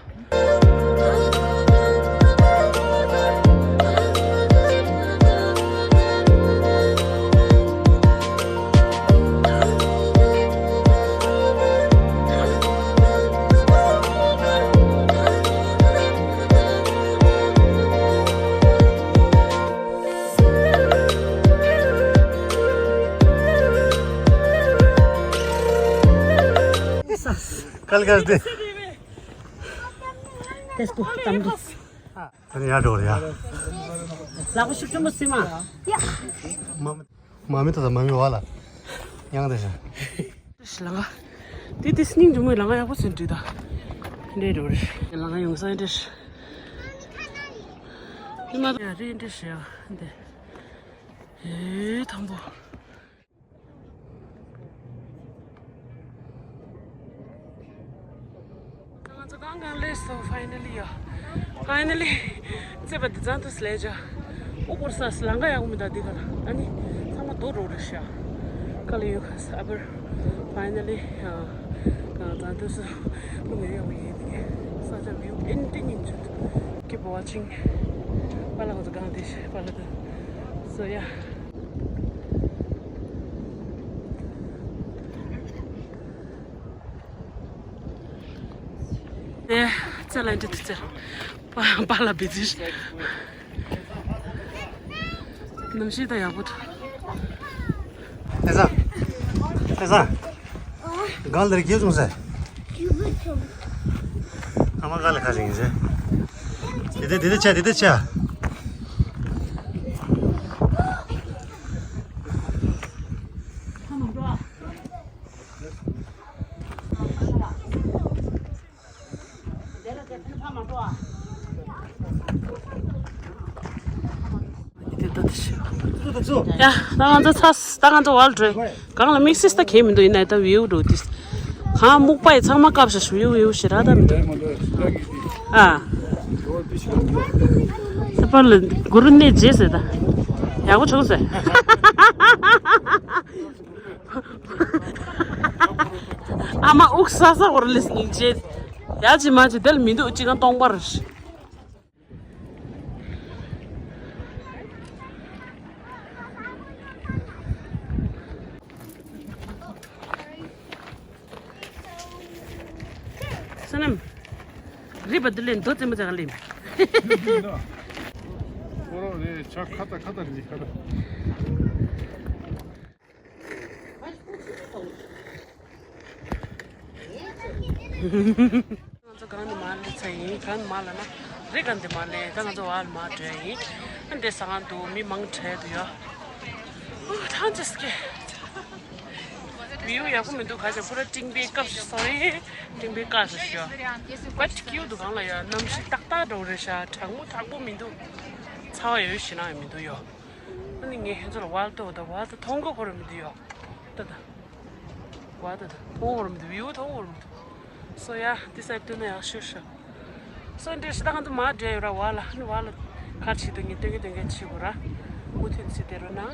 Kalkas de. Tesku tamdu. Ani ya dor ya. Lagu shukchum sima. Ya. Mami. མ་མི་ད་ད་མ་མི་བ་ལ། ཡང་དེ་བཞིན། ལང་ཀ་དེ་དེ་སྙིང་རྗེ་མོའི་ལང་ཀ་ཡག་པོ་ཟིན་བྲིས་ད། འདྲེ་འགྲོ་རེད། ལང་ཀ་ཡོང་ས་འདྲེ། ཡ་རེད་འདྲ་ཞིག་འདི། ཨེ་དང་པོ། ང་ཚོ་གང་གང་སླེབས་སོང་། finally ཡ། finally རྩེ་པ་འདི་ཙང་དུ་སླེབས་བྱ། ཨོ་སྐོར་ས་ལང་ཀ་ཡག་མི་འདུག་འདི་ག་ལ། ཨ་ནི་ཚང་མ་རྡོ་རོ་རེད་ཤག་ག་ལ་ཡོད་ཁ་ས་ཨ་བར། finally ཡ། གང་ཙང་དུ་སུ་ཕུ་ངེ་ཡག་པོ་ཡིན་འདི་ག་ས་ཆ་view painting in should keep watching. པ་ལ་ང་ཚོ་གང་དེ་པ་ལ་དུ། so yeah. ཨེ་ཙེ་ལ་འདི་ཙེ། པ་པ་ལ་བི་ཛི། གནམ་གཤིས་ད་ཡག་པོ་འདུག་ཨེ་ཙང་། ཨེ་ཙང་། གང་ལ་རིག་རྒྱུ་བྱུང་ཟེར། ཨ་མ་ག་ལ་ཁ་ཞིག་ཡིན་ཟེར། དེ་དེ་དེ་དེ་ཆ་དེ་དེ་ཆ། ཡ། ད་ང་ཚོ་ཚ། ད་ང་ཚོ་ཝལ་འགྲོ། གང་ལ་དམིགས་བསལ་ད་གས་མི་འདུག་ཡིན་ནའི་ད་view འགྲོ་དུས། གང་སྨུག་པ་ཡི་ཚང་མ་བཀབ་ཤག view view ཞེ་དྲག་ད་མི་འདུག་ཨ། ད་པར་ལ་གུ་རུ་གནས་རྗེས་ཟེར་ད། ཡག་པོ་བྱུང་ཟེར། ཨ་མ་དབུགས་ས་ས་འོར་ལིས་ནིང་བྱེད། ཡ་ཅི་མ་ཅི་དེ་ལ་མི་འདུག་ཅི་གང་སྟོང་པར། བསོད་ནམས། རི་བ་འདི་ལས་མདོ་རྩེ་མོ་ཅག་ལེན། ཁོ་རང་རེད་ཆ་ཁ་ཏ་ཁ་ཏ་རི་ཁ་ཏ། ང་ཚོ་གང་ནས་མར་སླེབས་ཚར་ཡིན། གང་ནས་མར་ལ་ན་རི་གང་དེ་མར་སླེབས། ད་ང་ཚོ་བར་མར་འགྲོ་ཡིན། ཨ་འདི་ས་གང་འདུག་མི་མང་དྲགས་འདུག་ཡ། ཨུ་ཐང་ཅིག་སྐྱེ། view ཡག་པོ་མི་འདུག་ག་ཅིག་པུ་ར་ཏིང་པའི་སྐབས་སུ་སོ་རི། ཏིང་པའི་སྐབས་སུ་ཤོ། ཀ་ཅིག་ཀིའུ་འདུག་གང་ལ་ཡ་གནམ་གཤིས་ཏག་ཏག་འགྲོ་རེད་ཤག་གྲང་མོ་དྲག་པོ་མི་འདུག་ཚ་བ་ཡོད་ཞེ་ན་ཡང་མི་འདུག་ཡོ། ཨ་ནི་ངས་ཁྱེད་ཚོ་ལ་ཝལ་ཏོ་ད་ཝལ་ཏོ་མཐོང་གི་ཁོ་ར་མི་འདུག་ཡོ། ད་ད། ཝལ་ཏོ་ད་མཐོང་ཁོ་ར་མི་འདུག view མཐོང་ཁོ་ར་མི་འདུག་སོ་ཡ་འདི་སར་སྟོན་ན་ཡག་ཤོས་ཤོ། སོ་འདྲེ་ཞི་ད་གང་དུ་མ་འདྲེ་ཡོད་ར་ཝལ་ལ་ནི་ཝལ་ལ་ཁར་ཆེ་དུ་ངས་སྟོན་གི་སྟོན་གི་ཆེ་གོ་ར། མུ་མཐུད་ཚེ་དེ་རུ་ན། ང་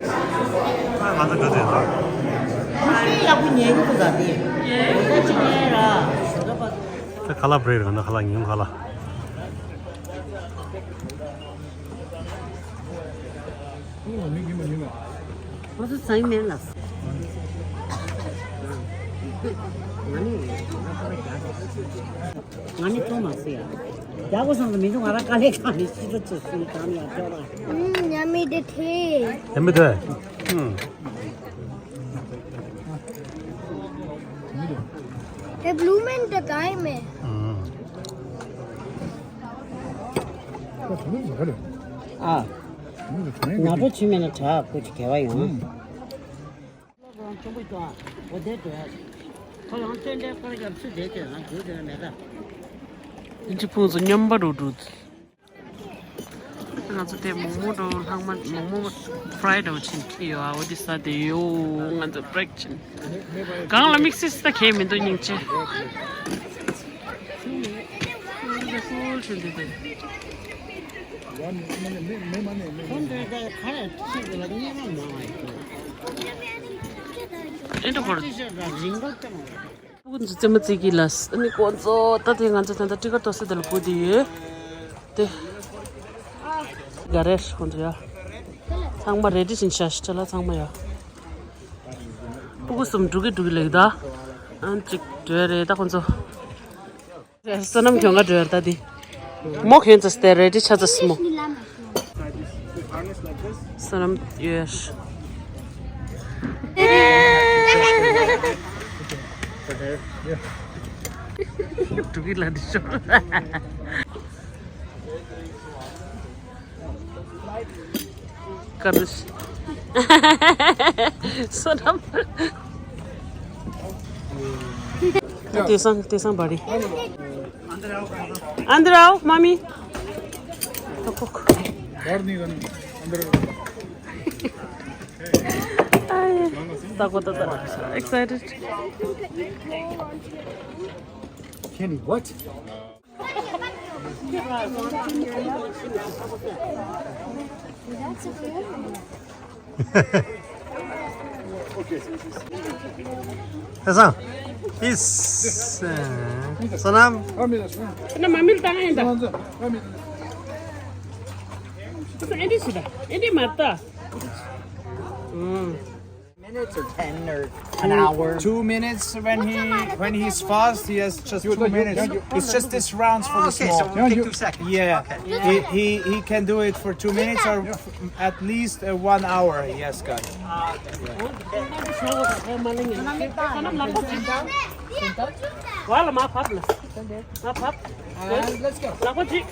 ཚོ་འགྲོ་དུས་ད། ཡག་པོ་ཉལ་གི་འདུག་ག་དེ། ད་ཅི་ཉལ་ར། ད་ཁ་ལག་བྲེ་ར་ན་ཁ་ལག་ཉུང་ཁ་ལག་ང་ཚོ་ཚང་མེད་ལ། ང་ནི། ང་ནི་ཐོག་མ་སུ་ཡ། རྒྱ་གོ་སང་མི་འདུག་ང་རང་དཀའ་ལས་ཁག་ནས་ཤི་ད་ཚོ་སུ་གང་ཡ་ཅོག་ལ། ཨུམ། ཉ་མི་དེ་ཐེ། ཉ་མི་དེ། ཨུམ། དེ་བླུ་མེན་དེ་ག་ཡིན་མེད། ཨུམ། ཨ། ང་པོ་ཆི་མེད་ན་དྲག་ཁུ་ཆི་གེ་བ་ཡོང་། ཨིན་ཇི་ཕུང་སུ་མཉམ་པ་རུ་འགྲོ། ང་ཚོ་དེ་མོག་མོག་འགྲོ་ལྷག་མ་མོག་མོག་ཕྲའི་འགྲོ་ཕྱིན་ཁི་ཡོ་ཨ་འོ་དི་ས་དེ་ཡོ་ང་ཚོ་བྲེག་ཕྱིན། གང་ལ་དམིགས་བསལ་ས་ཁེ་མི་འདུག་སྙིང་རྗེ། ཧུལ་ཕྱིན་དེ་དེ། ཨེ་འགྲོ་གོ། སྤུ་གུ་ཚོ་རྩེད་མོ་རྩེ་གི་ལ། ཨ་ནི་ཁོང་ཚོ་ད་དེ་ང་ཚོ་ད་ལྟ་ཊི་ཀེ་ཊི་ཏོ་སི་དེ་ལ་སྒུག་བསྡད་ཡོད་དེ། ག་རེ་ཁོང་ཚོ་ཡ། ཚང་མ་རེ་ཌི་བྱིན་ཤག་ཤི་ལ་ཚང་མ་ཡ། སྤུ་གུ་གསུམ་འགྲོ་གི་འགྲོ་གི་ལེགས་ད། ཨ་ནི་གཅིག་འགྲོ་རེད་ད་ཁོང་ཚོ། བསོད་ནམས་གྱོང་ག་འགྲོ་ཡར་ལྟ་དེ། མོ་ཁྱོད་ཚོ་སྟེ་རེ་ཌི་ཆ་ཚ་སི་མོ། བསོད་ནམས་ཡོད། འགྲོ་གི་ལ་འདི་ཤོག་ཀ་རུ་ཤི། བསོད་ནམས། དེང་སང་དེང་སང་བ་རི། अंदर आओ, मामी। बाहर नहीं करना, अंदर। Excited. Kenny, what? Hasan, is, uh, Sonam? Sonam, mamil tangan dah. Ini sudah, ini mata. Hmm. Minutes or ten or an hour? Two minutes when he, when he's fast, he has just two minutes. It's just this rounds for the small. Okay, so we'll take two seconds. Yeah. Okay. He, he, he can do it for two minutes or at least, uh, one hour. Yes, guys. Wala ma pap la. Ma pap. And let's go. Lako ji.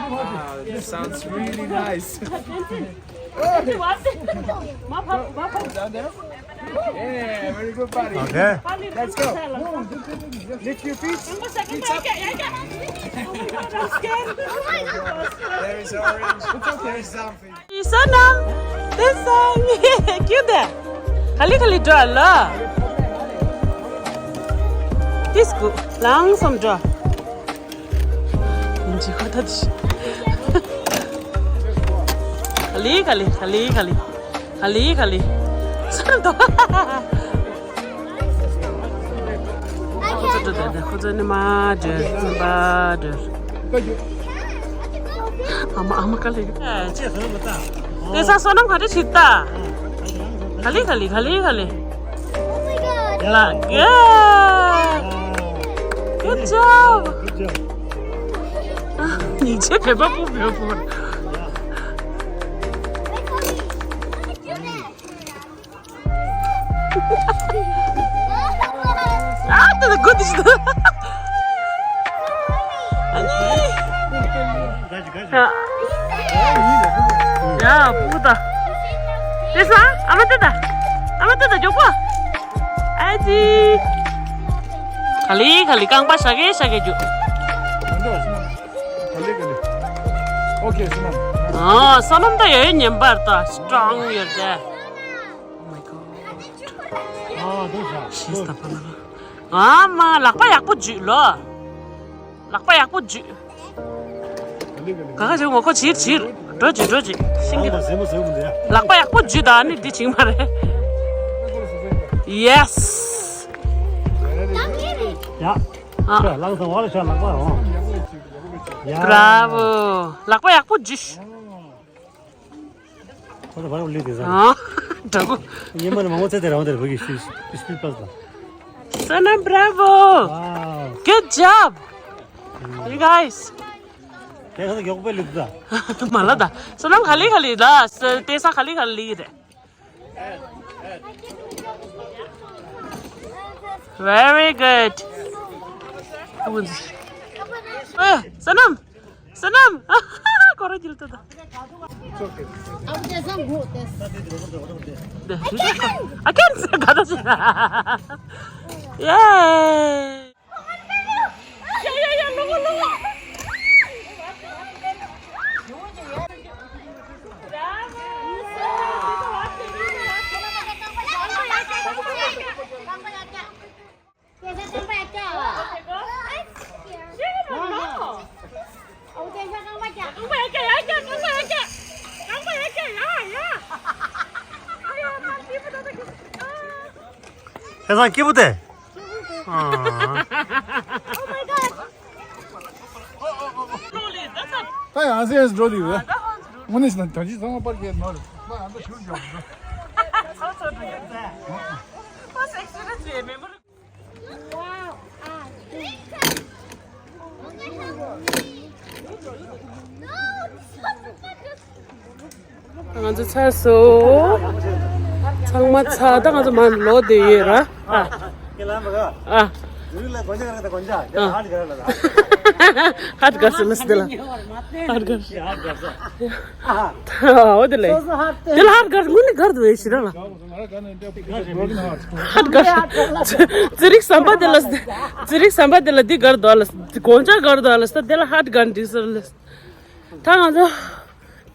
Wow, this sounds really nice. Ma pap, ma pap. Yeah, very good, buddy. Okay. Let's go. Lift your feet. Feet up. There is orange. There is something. Sonam, this song. Cute. Khali khali draw la. This go. Langsam draw. Inji kota dish. Khali khali khali khali. Khali khali. Sonam to. ཁོ་ཚོ་འགྲོ་དེ་ཁོ་ཚོ་ནི་མ་འགྲོ་མ་འགྲོ། ཨ་མ་ཨ་མ་ག་ལེ། དེ་ས་སོ་ནམ་ག་རེ་བྱེད་ད། ག་ལེ་ག་ལེ་ག་ལེ་ག་ལེ། ལ་ག Good job. ཉིན་བྱེད་བེ་པ་པུ་བེ་པུ། ཨ་ཏི་ཏི་གུ་ཏི་ཤི་ཏི། ཨ་ནི། ཡ། ཡ་པུ་ཏ། དེ་ས་ཨ་མ་ཏི་ཏ། ཨ་མ་ཏི་ཏ་མགྱོགས་པོ། ཨ་ཙི། ག་ལེ་ག་ལེ་རྐང་པ་ཤ་གེ་ཤ་གེ་རྒྱུག་ཨོ་ཁེ། སོ་ནམ་ད་ཡོད་ཉན་པར་ད་སི་ཊོང་ཡོད་དེ། Oh my god. ཤིས་ད་པ་ན། ཨ་མ་ལག་པ་ཡག་པོ་འཇུས་ལོ། ལག་པ་ཡག་པོ་འཇུས། ག་ག་ཅིག་ངོ་ཁོ་བྱིར་བྱིར། འགྲོ་བྱིར་འགྲོ་བྱིར། ཤིང་གི། ལག་པ་ཡག་པོ་འཇུས་ད་ནི་འདི་བྱིང་མ་རེད། Yes. ཡ། ཨ། ལག་ས་བར་ཤ་ལག་པ་རོ། ཡ། Bravo. ལག་པ་ཡག་པོ་འཇུས། ཁོ་ཚོ་བར་བ་ལུས་དེ་ཟ། ཨ། དྲག་གོ། ཉི་མ་ནི་མང་པོ་ཚེ་དེ་རང་དེར་བུ་གི་ཤུལ་ཤུལ་པ་ལ། Sonam, bravo. Wow. Good job. You guys. དེ་ཁ་ཚོ་མགྱོགས་པོ་ལུས་ད། མ་ལ་ད། སོ་ནམ་ག་ལེ་ག་ལེ་ད། དེ་ས་ག་ལེ་ག་ལེ་རེད། Very good. ཨེ། སོ་ནམ། སོ་ནམ། ཁོ་རང་གྱིས་ལྟ་ད། ཨ་ཀན་ཟེར་ག་ད་ཟེར། ཡེ། ཁྱེད་ཚང་སྐྱིད་པོ་དེ། ཨ། ད་ཡང་སེ་ཡང་སེ་འགྲོ་དུས་རེད། དངོས་གནས་ཞིག་ན་དོན་གཅིག་ཚང་མ་པར་སྐྱེལ་ནོར་རེད། ད་ཡང་ད་ཞུ་འཇོག་རེད། ང་ཚོ་ཚར་སོང་། ཚང་མ་ཚར། ད་ང་ཚོ་མར་ལོག་བསྡད་ཡོད་ར། ཨ། ཨ། ཧར་གར་སི་ལ་སི་དེ་ལ། ཧར་གར། ཨོ་དེ་ལ། དེ་ལ་ཧར་གར་དངོས་གནས་གར་དུ་བས་ཤི་ར་ལ། ཧར་གར། ཙི་རིག་ཟམ་པ་དེ་ལ། ཙི་རིག་ཟམ་པ་དེ་ལ་འདི་གར་དུ་ཨ་ལ། དགོང་ཅག་གར་དུ་ཨ་ལ་ས་དེ་ལ་ཧར་གར་འདི་སི་ལ། ད་ང་ཚོ་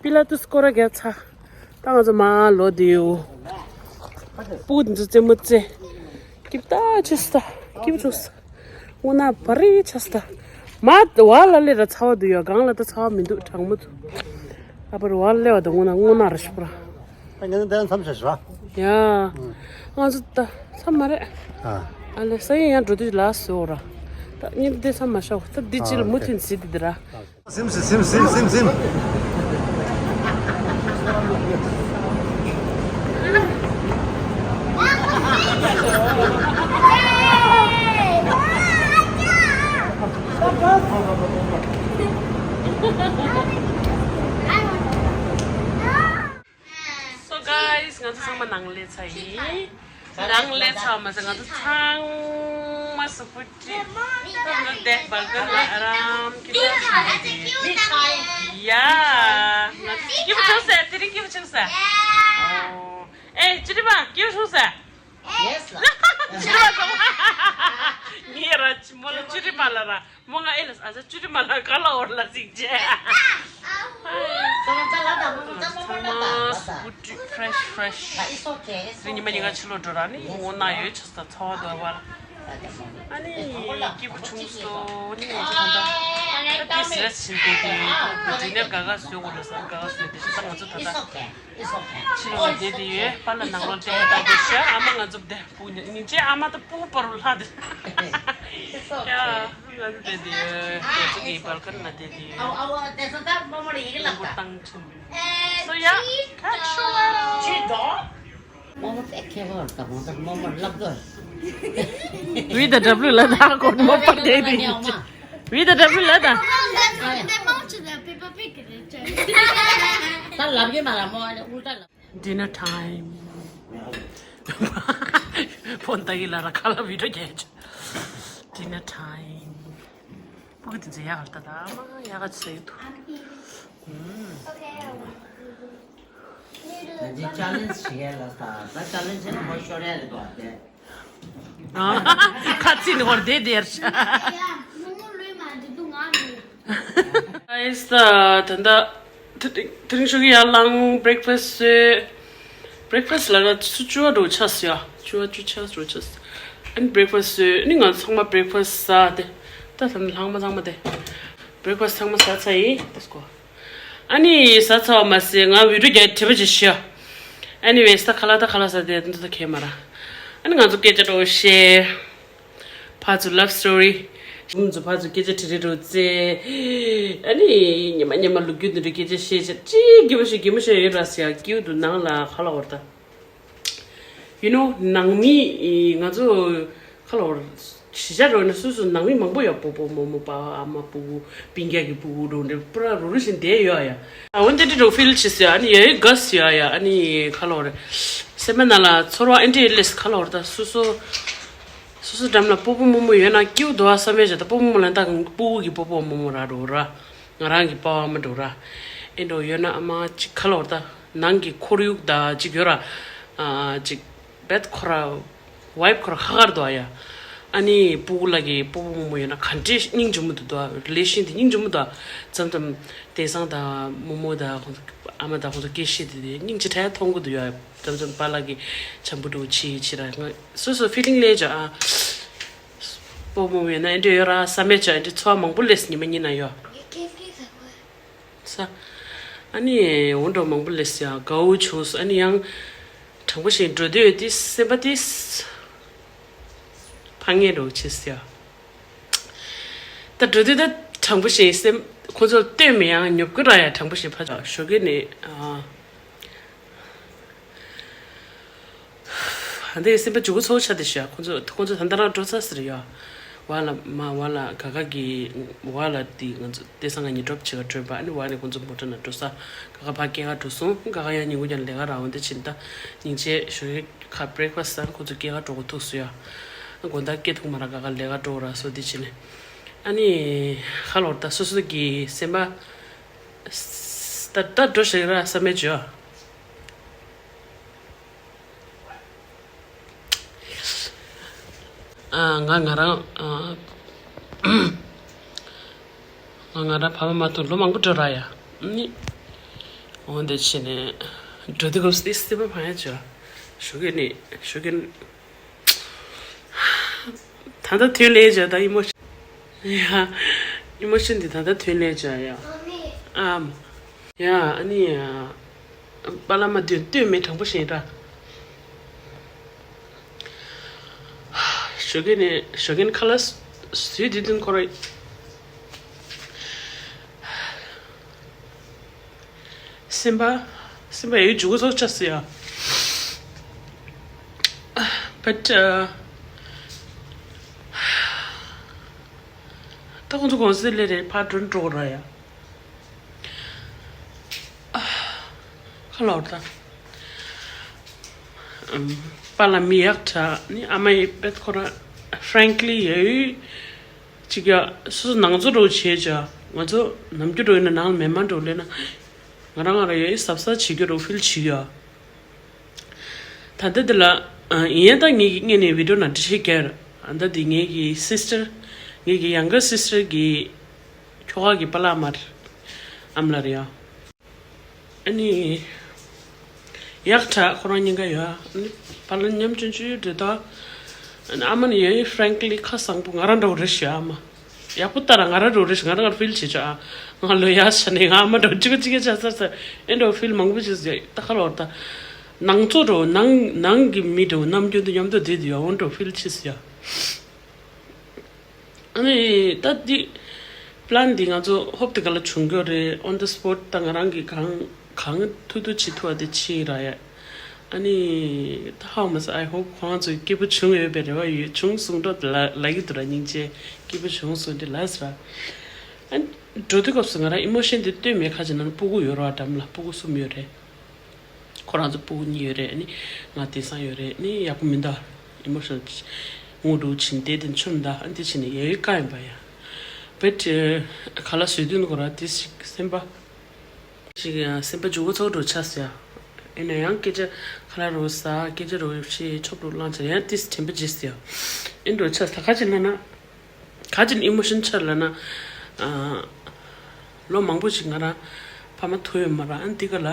པི་ལ་ཏུ་སྐོར་ར་རྒྱབ་ཚར། ད་ང་ཚོ་མ་ལོ་དེའུ། སྤུ་གུ་འདི་ཚོ་རྩེད་མོ་རྩེ། སྐྱིབ་ད་ཆེ་སི་ད། སྐྱིབ་ཆུང་སི། དངོས་གནས་བ་རི་ཆེ་སི་ད། མ་བ་ལ་ལེ་ར་ཚ་བ་འདུག་ཡོད་གང་ལ་ད་ཚ་བ་མི་འདུག་གྲང་མོ་འདུག་ཨ་པར་བ་ལ་ལེ་བ་ད་དངོས་གནས་དངོས་གནས་ར་ཤི་པ་ར། ད་ངས་ནི་དེ་མཚམས་བཞག་ཞུ་ར། ཡ། ང་ཚོ་ད་མཚམས་མ་རེད། ཨ། ཨ་ལེ་ས་ཡིན་ཡང་འགྲོ་དུས་ལ་སོ་ར། ད་ངས་འདི་མཚམས་མ་བཞག་ད་འདི་ཅི་ལ་མུ་མཐུད་ཟིན་འདི་འདི་ར། སིམ་སིམ་སིམ་སིམ་སིམ། So guys, ང་ཚོ་ཚང་མ་ནང་ལས་ཚར་ཡིན། ནང་ལས་ཚར་མ་ཟད་ང་ཚོ་ཚང་མ་སུ་ཕུ་ཀྲི། ང་ཚོ་བདེ་སྦལ་ཀོན་ལ་ཨ་རམ་གྱི་ཡ། ང་ཚོ་སྐྱིད་པོ་བྱུང་ཟེར། དེ་རིང་སྐྱིད་པོ་བྱུང་ཟེར། ཨོ། ཨེ་ཅི་རི་མ་སྐྱིད་པོ་བྱུང་ཟེར། ཡེས་ལ། ཅི་རི་མ་དང་། ངའི་ར་ཅི་མོ་ལ་ཅི་རི་མ་ལ་ར། མོ་ང་ཨེ་ལ་ཨ་ཅག་ཅུ་ཏི་མ་ལ་ག་ལ་འོར་ལ་ཟིག་ཅེ། ཚང་མ་སུ་ཀྲི་ཕྲེཤ་ཕྲེཤ། རི་ཉི་མ་ཉི་ག་ཕྱི་ལོགས་འགྲོ་ར་ནི་ངོ་ན་ཡོད་ཆ་ས་ཚ་བ་དོ་བར། ཨ་ནི་སྐྱིད་པོ་བྱུང་སོ་ནི་ངོ་ཚ་ད། ད་ཏི་སི་རེས་བྱིན་ཏེ་དེ་ཡོད་ཏི་ནེར་ག་ག་བཟོས་འོ་ལ་ས་ག་ག་བཟོས་ཏེ་ཤི་ད་ང་ཚོ་ད་ད། ཕྱི་ལོགས་བསྡད་དེ་ཡོད། པཱ་ལགས་ནང་ལོགས་བསྡད་ད་དེ་ཤ་ཨ་མ་ང་ཚོ་བསྡད་སྤུ་ཉིན་ཅེ་ཨ་མ་དང་སྤུ་བར་ལྷག་དེ། ཡ་ང་ཚོ་བསྡད་དེ་ཡོད། ང་ཚོ་གི་སྦལ་ཀོན་ལ་བསྡད་དེ་ཡོད། སྤུ་བཏང་ཆེན་པོ། So yeah, catch you later. རྨོ་མོ་དཔེ་མཁས་པོ་རེད་ད། རྨོ་མོ་ལབ་དོ། བི་ད་ཌབ་ལུ་ལ་ད་གོ་རྨོ་པ་བསྡད་དེ་ཡོད། བི་ད་ཌབ་ལུ་ལ་ད། ད་ལབ་གི་མ་ར་མོ་ཨ་ནི་ཨུལ་ཏ་ལབ། Dinner time. ཕོན་ཏ་གི་ལ་ར་ཁ་ལ་བི་ཌིའོ་རྒྱག་ཅོ། Dinner time. ཕྲུ་གུ་དེ་ཚོ་ཡག་ལ་ལྟ་ད་མ་ཡག་ག་ཚོད་འདུག་ང་ཚོའི་ཅ་ལེན་ཇི་བྱེད་ཡ་ལ་ད་ད་ཅ་ལེན་ཇི་ནི་མོ་ཤོར་ཡ་རེད་དོ་ཨ་དེ། ཁ་ཚིག་ནི་ཧོར་དེ་དེར་ཤ། ཨེས་ད་ད་ད་དེ་རིང་ཤོག་གི་ཡར་ལངས་བྷི་རེག་ཕ་སི་བཟོས། བྷི་རེག་ཕ་སི་ལ་ད་ཆུ་བཅུ་བ་འགྲོ་ཆགས་སོ་ཡ། བཅུ་བ་བཅུ་ཆགས་འགྲོ་ཆགས་སོ། ཨ་ནི་བྷི་རེག་ཕ་སི་བཟོས་ཨ་ནི་ང་ཚང་མ་བྷི་རེག་ཕ་སི་ཟ་དེ། ད་ད་ལྷག་མ་ཚང་མ་དེ། བྷི་རེག་ཕ་སི་ཚང་མ་ཟ་ཚར་ཡིན་དེ་སྐོ། ཨ་ནི་ཟ་ཚར་བ་མ་ཟད་ང་བི་ཌིའོ་རྒྱག་དྲི་བ་ཅིག་ཤོད། Anyways ད་ཁ་ལག་ད་ཁ་ལག་ཟ་དེ་འདི་ད་ཁེལ་མ་ར། ཨ་ནི་ང་ཚོ་སྐད་ཆ་འདྲ་བོ་བཤད། ཕར་ཚུར་love story། ང་ཚོ་ཕར་ཚུར་སྐད་ཆ་དྲི་རེ་འདྲ་བོ་རྩེ། ཨ་ནི་ཉི་མ་ཉི་མ་ལོ་རྒྱུས་འདི་འདྲ་སྐད་ཆ་བཤད་བྱས་ཅི་གི་མ་ཤེས་གི་མ་ཤེས་ཡོད་ར་ཟེར་ཡ་སྐྱིད་པོ་འདུག་ནང་ལ་ཁ་ལག་འོར་ད། You know ནང་མི་ང་ཚོ་ཁ་ལོར་གཞིས་ཆགས་རོ་ན་སུ་སུ་ནང་མི་མང་པོ་ཡོད། སྤོ་བོ་རྨོ་མོ་པ་ཨ་མ་སྤུ་གུ་སྤུན་ཀྱག་གི་སྤུ་གུ་འགྲོ་འདྲེ་པུ་ར་རུ་རུ་བཞིན་བསྡད་ཡོད་ཡ། འོན་ཏེ་འདྲི་འགྲོ་ཕིལ་ཆེ་ཟེར་ཨ་ནི་ཡ་ཡི་ག་ཟེར་ཡ་ཡ་ཨ་ནི་ཁ་ལོར་སེམས་པ་ནང་ལ་ཚོར་བ་ཨེ་འདྲེ་ལེས་ཁ་ལོར་ད་སུ་སུ་སུ་སུ་འགྲམ་ལ་སྤོ་བོ་རྨོ་མོ་ཡོད་ན་སྐྱིད་པོ་འདུག་ཨ་བསམ་ཡ་བྱ་ད་སྤོ་བོ་རྨོ་མོ་ལ་ད་སྤུ་གུ་གི་སྤོ་བོ་རྨོ་མོ་ར་འགྲོ་ར། ང་རང་གི་པ་ཕ་མ་འགྲོ་ར། ཨེ་འགྲོ་ཡོད་ན་ཨ་མ་ཅིག་ཁ་ལོར་ད་ནང་གི་ཁོར་ཡུག་ད་ཅིག་ཡོད་ར། ཨ་ཅིག་བེད་ཁོ་ར་ཝའིབ་ཁོ་ར་ཁ་ཁར་དོ་ཡ། ཨ་ནི་སྤུ་གུ་ལ་གི་སྤོ་བོ་རྨོ་མོ་ཡོད་ན་ག་འདྲེ་སྙིང་རྗེ་མོ་འདུག་དོ་རི་ལེ་ཤན་དེ་སྙིང་རྗེ་མོ་འདུག་མཚམས་མཚམས་དེང་སང་ད་རྨོ་མོ་ད་ཁོང་ཚོ་ཨ་མ་ད་ཁོང་ཚོ་སྐད་བཤད་དེ་དེ་སྙིང་རྗེ་ཕྲ་མཐོང་གི་འདུག་ཡ། མཚམས་མཚམས་པཱ་ལགས་ཀྱི་བྱམས་པོ་འདྲ་བོ་ཆེ་ཆེ་ར་ང་སོ་སོ་ཕི་ལིང་ལས་ཅོ་ཨ། སྤོ་བོ་རྨོ་མོ་ཡོད་ན་ཨེ་འདྲ་ཡོད་ར་བསམ་མེད་ཅོ་ཨེ་འདྲ་ཚོར་བ་མང་པོ་ལས་ཉི་མ་ཉིན་ན་ཡོད། ས། ཨ་ནི་འོ་འདྲ་མང་པོ་ལས་ཡ་དགའ་བོ་བྱུང་སོང་ཨ་ནི་ཡང་། དྲང་པོ་བཤད་འགྲོ་དུས་དེ་སེམས་པ་དེ། ཕ་ངེ་འགྲོ་བྱེད་ཟེར་ཡ། ད་འགྲོ་དུས་ད་དྲང་པོ་བཤད་སེམས་ཁོ་ཚོར་ལྟོས་མེད་ཡང་ཉོབ་ཀྱི་ར་ཡ་དྲང་པོ་བཤད་ཕ་ཞོགས་ཀས་ནས་ཨ། འདི་སེམས་པ་འཇུག་གི་ཚོགས་ཆ་དེ་ཤ་ཁོ་ཚོ་ཁོ་ཚོ་ད་ལྟ་རང་འགྲོ་ས་ཟེར་ཡ། བ་ལ་མ་བ་ལ་ག་ག་གི་བ་ལ་དེ་ང་ཚོ་དེ་སང་ང་ཉི་གྲོབ་ཆེ་ག་གྲོན་པ་ཨ་ནི་བ་ནི་ཁོ་ཚོ་མོ་ཊ་ན་འགྲོ་ས་ག་ག་ཕ་སྐྱེ་ག་འགྲོ་སོང་ག་ག་ཡང་ཉིན་གུང་ཀྱང་ལས་ཀ་ར་འོན་ཏེ་ཕྱིན་ད་སྙིང་རྗེ་ཞོ་ཡི་ཁ་བྷི་རེག་ཕ་སི་ཁོ་ཚོ་སྐྱེ་ག་འགྲོ་གོ་ཐུག་སུ་ཡ། དགོང་དག་སྐྱེ་ཐུག་མ་ར་ག་ག་ལས་ཀ་འགྲོ་ར་སོ་དེ་ཕྱིན་ནས། ཨ་ནི་ཧ་ལོར་ད་སོ་སོ་གི་སེམས་པ་ད་ད་འགྲོ་ཞིག་ར་བསམ་མེད་བྱོས། ཨ་ང་ང་རང་ཨ་ང་ང་རང་ཕ་མ་མ་ཐུག་ལོ་མང་པོ་འགྲོ་ར་ཡ། ནི་འོན་ཏེ་ཕྱིན་ནས་འགྲོ་དུས་སྐབས་སུ་སེམས་པ་ཕངས་ཡ་བྱོས། ཞོགས་ཀས་ནི་ཞོགས་ཀས། ད་ལྟ་ཐོན་ལེ་བྱ་ད་ཨི་མོ། ཡ། ཨི་མོ་ཤན་འདི་ད་ལྟ་ཐོན་ལེ་བྱ་ཡ། ཨམ། ཡ་ཨ་ནི་ཡ། པ་ལ་མ་དུས་ལྟོས་མེད་དྲང་པོ་ཞེ་དྲག་ཞོགས་ཀས་ནས་ཞོགས་ཀས་ཁ་ལག་བཟོས་དུས་དུས་ཁོ་ར། སེམས་པ། སེམས་པ་ཡོད་འཇུག་གི་ཚོགས་ཆགས་སུ་ཡ། But uh, ད་ཁོང་ཚོ་གོང་སེ་ལེ་རེ་ཕར་འགྲོ་འགྲོ་ར་ཡ། ཁ་ལོར་ད། པཱ་ལགས་མི་ཡག་དྲག་ནི་ཨ་མ་ཡི་པད་ཁོ་ར་frankly ཡོད། ཅིག་ཡ། སོ་སོ་ནང་ཚོ་འགྲོ་བྱེད་བྱ། ང་ཚོ་ནམ་རྒྱུན་འགྲོ་ཡིན་ན་ནང་ལ་མེ་མ་འགྲོ་ལེ་ན། ང་རང་ང་རང་ཡ་ཡི་གཟབ་གཟབ་བྱེད་རྒྱུ་རོ་ཕིལ་བྱེད་ཡ། ད་ལྟ་འདི་ལ་ཡིན་ཡ་ད་ངེད་ཀྱི་ངེད་ནས་བི་ཌིའོ་ནང་འབྲི་ཤེས་ཀྱར། ད་ལྟ་འདི་ངེད་ཀྱི་སིས་ཊར། ངེད་ཀྱི་ཡང་གར་སིས་ཊར་གྱི་ཁྱོ་ག་གི་པཱ་ལགས་མར་ཨམ་ལ་རེད་ཡ། ཨ་ནི། ཡག་དྲག་ཁོ་རང་གཉིས་ཀ་ཡོད། ཨ་ནི་པཱ་ལགས་ཉམ་ཆུང་ཆུང་འདྲ་ད། ཨ་ནི་ཨ་མ་ནི་ཡོད་frankly ཁ་བཟང་པོ་ང་རང་འདྲ་བོ་རེད་ཤག་ཨ་མ། ཡག་པོ་ལྟ་ར་ང་རང་འདྲ་བོ་རེད་ཤག་ང་རང་ང་ཕིལ་བྱེད་ཆོག་ཨ། ང་ལོ་ཡག་ཤ་ནི་ང་ཨ་མ་འདྲ་བོ་གཅིག་པ་གཅིག་པ་ཆགས་ཚར་ཚར་ཨེ་འདྲ་བོ་ཕིལ་མང་པོ་བྱེད་ཟེར་ད་ཁ་ལོར་ད། ནང་ཚོ་འདྲ་བོ་ནང་ནང་གི་མི་འདྲ་བོ་ནམ་རྒྱུན་དུ་མཉམ་དུ་བསྡད་དུ་ཡ་འོ་འདྲ་བོ་ཕིལ་བྱེད་ཟེར་ཡ། ཨ་ནི་ད་འདི་པི་ལན་འདི་ང་ཚོ་ཧོབ་ཏེ་ག་ལ་བྱུང་གི་རེད། on the spot ད་ང་རང་གིས་གང་གང་ཐུབ་ཐུབ་བྱེད་ཐུབ་པ་དེ་བྱེད་ར་ཡ། ཨ་ནི་ད་ཧའོ་མ་སི་I hope ཁོང་ཚོས་སྐྱིད་པོ་བྱུང་ཡོད་པའི་རེ་བ་ཡོད། བྱུང་སོང་འགྲོ་ལ་ལ་གི་འདུག་ར་སྙིང་རྗེ་སྐྱིད་པོ་བྱུང་སོང་འདི་ལ་ཟེར་ར། ཨ་ནི་འགྲོ་དུས་སྐབས་སུ་ང་རང་ཨི་མོ་ཤན་འདི་སྟོན་མེད་ཁ་ཅིག་ནང་སྤུ་གུ་ཡོད་ར་འགྲམ་ལ་སྤུ་གུ་གསུམ་ཡོད་རེད། ཁོ་རང་ཚོ་སྤུ་གུ་གཉིས་ཡོད་རེད། ཨ་ནི་ང་དེང་སང་ཡོད་རེད། ཨ་ནི་ཡག་པོ་མི་འདུག་ཨི་མོ་ཤོན་ངུ་འགྲོ་ཕྱིན་དེ་དེ་ཆུ་མི་འདུག་ཨ་ནི་དེ་ཕྱིན་ནས་ཡ་ཡོད་དཀའ་ཡིན་པ་ཡ། བེད་ཁ་ལག་བཟོས་དུས་ནི་ཁོ་རང་དེ་ཞིག་སེམས་པ་ཞིག་ཡང་སེམས་པ་འཇུག་གི་ཚོགས་འགྲོ་ཆགས་སོ་ཡ། ཡིན་ན་ཡང་སྐད་ཆ་ཁ་ལག་རོ་ཟ་སྐད་ཆ་རོ་ཤེས་ཆོབ་རོ་བླངས་ཆ་ཡང་དེ་དྲན་པ་བརྗེད་སོ་ཡ། ཨེ་འགྲོ་ཆགས་ད་ག་ཅི་ན་ན། ག་ཅིག་ཨི་མོ་ཤན་ཆགས་ལབ་ན། ཨ། ལོ་མང་པོ་ཞིག་ང་རང་ཕ་མ་ཐུག་ཡོད་མ་རེད། ཨ་འདི་ག་ལ།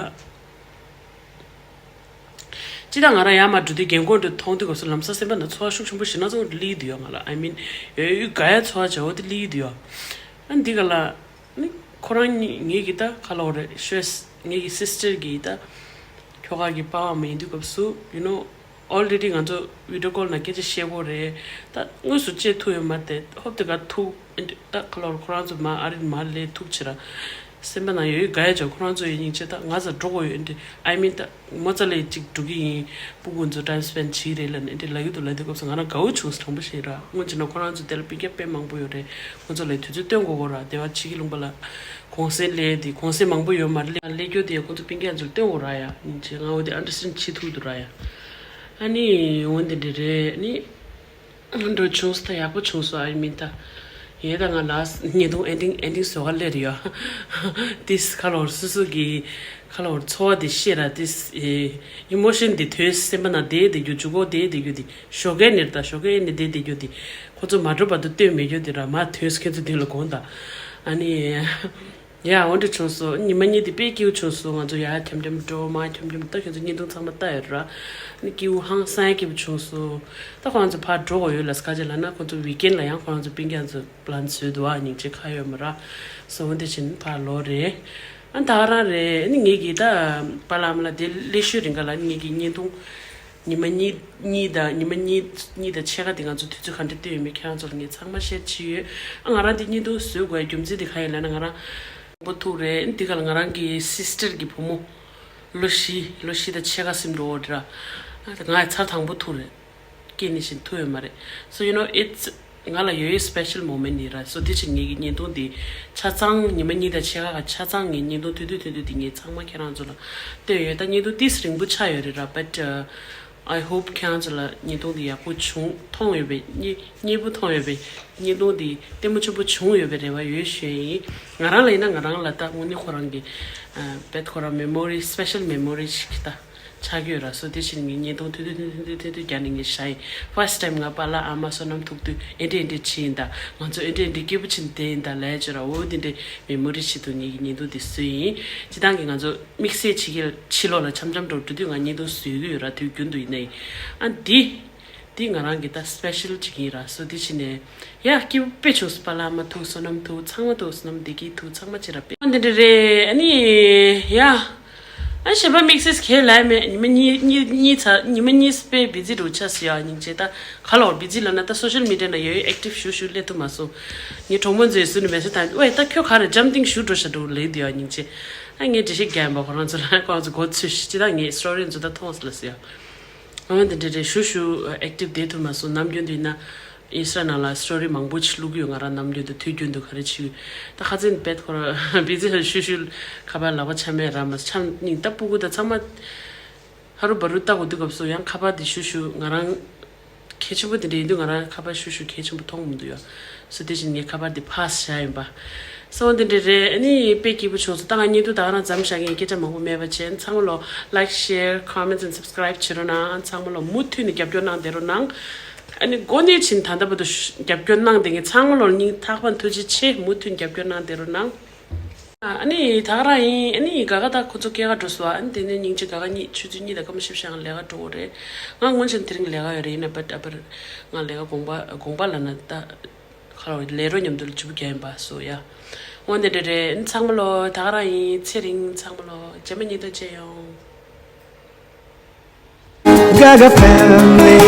ཅི་ད་ང་རང་ཡར་མར་འགྲོ་དུས་རྒན་གོག་འདྲ་མཐོང་དུས་སྐབས་སུ་ལམ་སང་སེམས་པ་ན་ཚོར་བ་ཤུགས་ཆེན་པོ་ཞིག་སྣ་ཚོགས་འདྲ་སླེབས་ཀྱི་འདུག་ཡ། ང་ལ་I mean ཡོད་ཡོད་དགའ་ཡ་ཚོར་བ་བྱ་བོ་དེ་སླེབས་ཀྱི་འདུག་ཡ། ཨ་འདི་ག་ལ། ནི་ཁོ་རང་ཉིད་ངེད་ཀྱི་ད་ག་ལབ་དགོས་རེད་ཤོད། ངེད་ཀྱི་སིས་ཊར་གྱི་ད་ཁྱོ་ག་གི་པ་ཕ་མ་ཡིན་དུས་སྐབས་སུ་you know already ང་ཚོ་བི་ཌིའོ་ཀོལ་ནང་སྐད་ཆ་བཤད་ཀྱི་ཡོད་རེད། ད་དངོས་སུ་བཅར་ཐུབ་ཡོད་མ་རེད་དེ་ཧོབ་ཏེ་ག་ཐུག་ད་ག་ལབ་དགོས་རེད། ཁོ་རང་ཚོ་མ་ཨ་རི་མ་སླེབས་ཐུག་བྱས་ར་སེམས་པ་ནང་ཡོད་ཡོད་དགའ་ཡ་བྱ་ཁོ་རང་ཚོ་ཡོད་སྙིང་རྗེ། ད་ང་ཚོ་འགྲོ་དགོས་ཡོད་འདི་I mean ད། མོ་ཙ་ལས་ཅིག་འགྲོ་གི་ཡིན། སྤུ་གུ་ཚོ་time spend བྱེད་རེད་ལབ་ནས་འདི་ལབ་ཀྱི་འདུག་ལབ་དུས་སྐབས་སུ་ང་རང་དགའ་བོ་བྱུང་སོང་། དྲང་པོ་བཤད་ར་སྔོན་ཆད་ན་ཁོ་རང་ཚོ་དེ་ལ་སྤུན་ཀྱག་དཔེ་མང་པོ་ཡོད་རེད། ཁོ་ཚོ་ལ་དུས་ཚོད་སྟོན་དགོས་ཀྱི་ར་སྡེ་བ་ཕྱི་གི་ལུང་པ་ལ་གུང་སེང་སླེབས་དེ་གུང་སེང་མང་པོ་ཡོད་མ་རེད། སླེབས་རྒྱུ་དེ་ཁོ་ཚོ་སྤུན་ཀྱག་ཚོར་སྟོན་དགོས་ར་ཡ། ཡིན་ཅེ་ང་འོ་དེ་understand བྱེད་ཐུབ་འདུག་ར་ཡ། ཨ་ནི་འོ་འདི་འདྲ་རེད་ནི། འགྲོ་བྱུང་སོང་ད་ཡག་པོ་བྱུང་སོང་ཨ་ཡིན་མིན་ད། ཡིན་ད་ང་ལ་བརྙན་ཐུང་ཨེན་ཌིང་ཨེན་ཌིང་བཟོ་ག་སླེབས་ཡོད། ཏིས་ཁ་ལོར་སོ་སོ་གི་ཁ་ལོར་ཚོར་བ་དེ་བཤད་ར་ཏིས་ཨེ་ཨི་མོ་ཤན་དེ་ཐོས་སེམས་པ་ན་བསྡད་བསྡད་རྒྱུ་འཇུག་གོ་བསྡད་བསྡད་རྒྱུ་དེ་ཞོགས་ཀས་ནས་ད་ཞོགས་ཀས་ནས་བསྡད་བསྡད་རྒྱུ་དེ་ཁོ་ཚོ་མ་འགྲོ་བར་དུ་སྟོན་མེད་རྒྱུ་དེ་ར་མ་ཐོས་ཁྱེད་ཚོ་དེ་ལ་དགོངས་དང་ཨ་ནི། ཡ་འོ་འདྲ་བྱུང་སོང་། ཉི་མ་གཉིས་དེ་དཔེ་སྐྱིད་པོ་བྱུང་སོང་། ང་ཚོ་ཡར་འཁྱམ་འཁྱམ་འགྲོ་མར་འཁྱམ་འཁྱམ་ད་ཁྱོད་ཚོ་བརྙན་ཐུང་ཚང་མ་ལྟ་ཡོད་ར། ནི་སྐྱིད་པོ་ཧང་སང་སྐྱིད་པོ་བྱུང་སོང་། ད་ཁོ་རང་ཚོ་ཕར་འགྲོ་དགོས་ཡོད་ལ་སྐད་ཆ་ལབ་ན་ཁོ་ཚོ་ཝིག་ཨེན་ལ་ཡང་ཁོ་རང་ཚོ་སྤུན་ཀྱག་ཚོ་པི་ལན་བཟོས་འདུག་ཨ་སྙིང་རྗེ་ཁ་ཡོད་མ་ར། སོ་འོ་འདི་བྱས་ནས་ཕར་ལོག་རེད། ཨ་ད་ག་རང་རེད། ནི་ངེད་ཀྱི་ད་པཱ་ལགས་ཨ་མ་ལགས་དེ་སླེབས་ཤོད་རིང་ག་ལ་ངེད་ཀྱི་བརྙན་ཐུང་། ཉི་མ་གཉིས་གཉིས་དང་ཉི་མ་གཉིས་གཉིས་དང་ཕྱེད་ཀ་དེ་ང་ཚོ་དུས་ཚོད་ག་འདྲ་བཏོན་ཡོད་མེད་ཁྱེད་རང་ཚོ་ལ་ངས་ཚང་མ་ཤེར་བྱས་ཡོད། ཨ་ང་རང་འདི་བརྙན་ཐུང་བཟོ་དགོས་རྒྱུ་མཚན་དེ་ག་ཡིན་ལབ་ན་ང་རང་དང་པོ་ཐུག་རེད། འདི་ག་ལ་ང་རང་གི་སིས་ཊར་གི་བུ་མོ་ལོ་བཞི་ལོ་བཞི་དང་ཕྱེད་ཀ་ཟིན་འགྲོ་འོ་དེ་ར། ཨ་ད་ང་ཚར་དང་པོ་ཐུག་རེད། སྐྱེས་ནས་བཞིན་ཐུག་ཡོད་མ་རེད། So you know it's ང་ལ་ཡོད་ཡོད་special moment ཡིན་ར། So དེ་ཕྱིར་ངེད་ཀྱི་བརྙན་ཐུང་འདི་ཆ་ཚང་ཉི་མ་གཉིས་དང་ཕྱེད་ཀ་ཆ་ཚང་ངའི་བརྙན་ཐུང་ཐུང་ཐུང་ཐུང་ཐུང་འདི་ངས་ཚང་མ་ཁྱེད་རང་ཚོ་ལ་སྟོན་ཡོད། ད་བརྙན་ཐུང་ཏིས་རིང་པོ་ཆགས་ཡོད་རེད་ར། But uh, I hope ཁྱེད་རང་ཚོ་ལ་བརྙན་ཐུང་འདི་ཡག་པོ་བྱུང་མཐོང་ཡོད་པའི་མཉེས་མཉེས་པོ་མཐོང་ཡོད་པའི་བརྙན་ཐུང་འདི་ལྟད་མོ་ཆེན་པོ་བྱུང་ཡོད་པའི་རེ་བ་ཡོད་ཞུ་ཡ་ཡིན། ང་རང་ལ་ཡིན་ན་ང་རང་ལ་ད་དངོས་གནས་ཁོ་རང་གི་ཨ་བེད་ཁོ་རང་མེ་མོ་རི་སི་པེ་ཤལ་མེ་མོ་རི་ཞིག་ད་ཆགས་ཀྱི་ཡོད་ར། སོ་དེ་བཞིན་ངས་བརྙན་ཐུང་ཐུང་ཐུང་ཐུང་ཐུང་ཐུང་རྒྱག་ནས་ངས་བཞག་ཡིན། ཕར་སི་ཊི་ཊེམ་ང་པཱ་ལགས་ཨ་མ་བསོད་ནམས་ཐུག་དུས་ཨེ་འདྲས་ཨེ་འདྲས་བྱས་ཡིན་ད། ང་ཚོ་ཨེ་འདྲས་ཨེ་འདྲས་སྐྱིད་པོ་བྱས་ནས་བསྡད་ཡིན་ད་ལས་བྱོས་ར། འོ་དེ་འདྲས་མེ་མོ་རི་ཆེད་དུ་ངས་ཀྱི་བརྙན་ཐུང་འདི་བཟོས་ཡིན། སྤྱིར་བཏང་གི་ང་ཚོ་དམིགས་བསལ་ཕྱི་རྒྱལ་ཕྱི་ལོགས་ལ་འཆམ་འཆམ་འགྲོ་འགྲོ་དུས་ང་བརྙན་ཐུང་བཟོས་ཀྱི་ཡོད་ར། དུས་རྒྱུན་དུ་ཡིན་ན་ཡིན། ཨ་འདི་འདི་ང་རང་གི་ད་སི་པེ་ཤལ་ཅིག་ཡིན་ར། སོ་འདི་ཕྱིན་ནས་ཡ་སྐྱིད་པོ་དཔེ་བྱུང་སོང་། པཱ་ལགས་ཨ་མ་ཐུག་བསོད་ནམས་ཐུག་ཚང་མ་ཐུག་བསོད་ནམས་བདེ་སྐྱིད་ཐུག་ཚང་མ་ཅི་ར་དཔེ་འདི་འདྲ་རེད། ཨ་ནི་ཡ་ཨ་གཞན་པ་དམིགས་བསལ་གང་ལབ་མེད། ཉི་མ་གཉིས་གཉིས་གཉིས་ཚར་ཉི་མ་གཉིས་དཔེ་བི་ཛི་འགྲོ་ཆགས་སོང་ཡ། སྙིང་རྗེ། ད་ག་ལོར་བི་ཛི་ལབ་ན་ད་སོ་ཤལ་མི་ཌི་ཡ་ནང་ཡོད་ཡོད་ཨེག་ཊིབ་ཞུ་ཞུ་སླེབས་ཐུབ་མ་སོང་། ངའི་གྲོགས་མོ་ཚོས་ཟུར་ནས་མེ་སེ་ཇི་བཏང་། ཝེ་ད་ཁྱོད་ག་རེ་འཇམ་ཐིང་ཞུ་འགྲོ་ཤག་འགྲོ་ལེ་འདི་ཡ། སྙིང་རྗེ། ཨ་ངས་འགྲེལ་བཤད་རྒྱག་ཡིན་པ། ཁོ་རང་ཚོ་ལ་ཁོ་རང་ཚོ་མགོ་ཚོས་ཤིག་ཅི་ད་ངས་སི་ཊོ་རི་འཛུགས་ད་མཐོང་སོང་ལ་ཟེར་ཡ། ཨ་འདི་འདྲ་རེད། ཞུ་ཞུ་ཨེག་ཊིབ་བསྡད་ཐུབ་མ་སོང་། ནམ་རྒྱུན་དུ་ཡིན་ན་ཨིན་སི་ཊ་ནང་ལ་སི་ཊོ་རི་མང་པོ་ཞིག་བླུག་གི་ཡོད། ང་རང་ནམ་རྒྱུན་དུ་དུས་རྒྱུན་དུ་ག་རེ་བྱེད་ཡོད། ད་ཁ་ཚན་བེད་ཁོ་ར་བི་ཛི་ལ་ཞུ་ཞུ་ཁ་པར་ལག་པ་འཆམ་མེད་ར་མ་འཆམ་སྙིང་ད་སྤུ་གུ་ད་ཚང་མ་ཧ་རུ་བ་རུ་ལྟ་དགོས་དུས་སྐབས་སུ་ཡང་ཁ་པར་དེ་ཞུ་ཞུ་ང་རང་གལ་ཆེན་པོ་དེ་འདྲ་ཡིན་དུས་ང་རང་ཁ་པར་ཞུ་ཞུ་གལ་ཆེན་པོ་མཐོང་མི་འདུག་ཡ། སོ་དེ་བཞིན་ངས་ཁ་པར་དེ་ཕ་སི་བཞག་ཡིན་པ། སོ་འདི་འདྲ་རེད། ཨ་ནི་དཔེ་སྐྱིད་པོ་བྱུང་སོང་། ད་ང་བརྙན་ཐུང་ད་ག་རང་མཚམས་བཞག་གི་ཡིན། སྐད་ཆ་མང་པོ་མེད་པ་བྱས། ཚང་མ་ལོ་ལའིཀ་ཤེར་ཀོ་མེན་ཊི་ཨེན་ཌི་སབ་སི་ཀ་རའིབ་བྱེད་རོགས་གནང་། ཚང་མ་ལོ་མུ་མཐུད་ནས་རྒྱབ་སྐྱོར་གནང་བསྡད་རོགས་གནང་། ཨ་ནི་འགོ་ནས་ཕྱིན་ད་ལྟ་བར་དུ་རྒྱབ་སྐྱོར་གནང་བསྡད་མཁན་ཚང་མ་ལོ་སྙིང་ཐག་པ་ཐུགས་རྗེ་ཆེ། མུ་མཐུད་རྒྱབ་སྐྱོར་གནང་བསྡད་རོགས་གནང་། ཨ་ནི་ད་ག་རང་ཡིན། ཨ་ནི་དགའ་དགའ་ད་ཁོ་ཚོ་སྐྱེལ་ག་འགྲོ་སོང་། ཨ་ནི་དེ་ནས་སྙིང་རྗེ་དགའ་དགའ་གཉིད་ཆུ་ཚོད་གཉིས་དང་སྐར་མ་བཞི་བཅུ་ཞིག་ལས་ཀ་འགྲོ་དགོས་རེད། ང་སྔོན་ཆད་དེ་རིང་ལས་ཀ་ཡོད་རེད། ཡིན་ན་བེད་ཨ་བར་ང་ལས་ཀ་དགོངས་པ་དགོངས་པ་ལབ་ན་ད་ག་རེ་ལས་རོགས་མཉམ་དུ་ལ་ཇུ་བུ་རྒྱག་ཡིན་པ་སོ་ཡ། འོ་འདི་འདྲ་རེད། ཨ་ནི་ཚང་མ་ལོ་ད་ག་རང་ཡིན། ཚེ་རིང་། ཚང་མ་ལོ་རྗེས་མ་ཉིན་ཐོ་མཇལ་ཡོང་། Gaga family.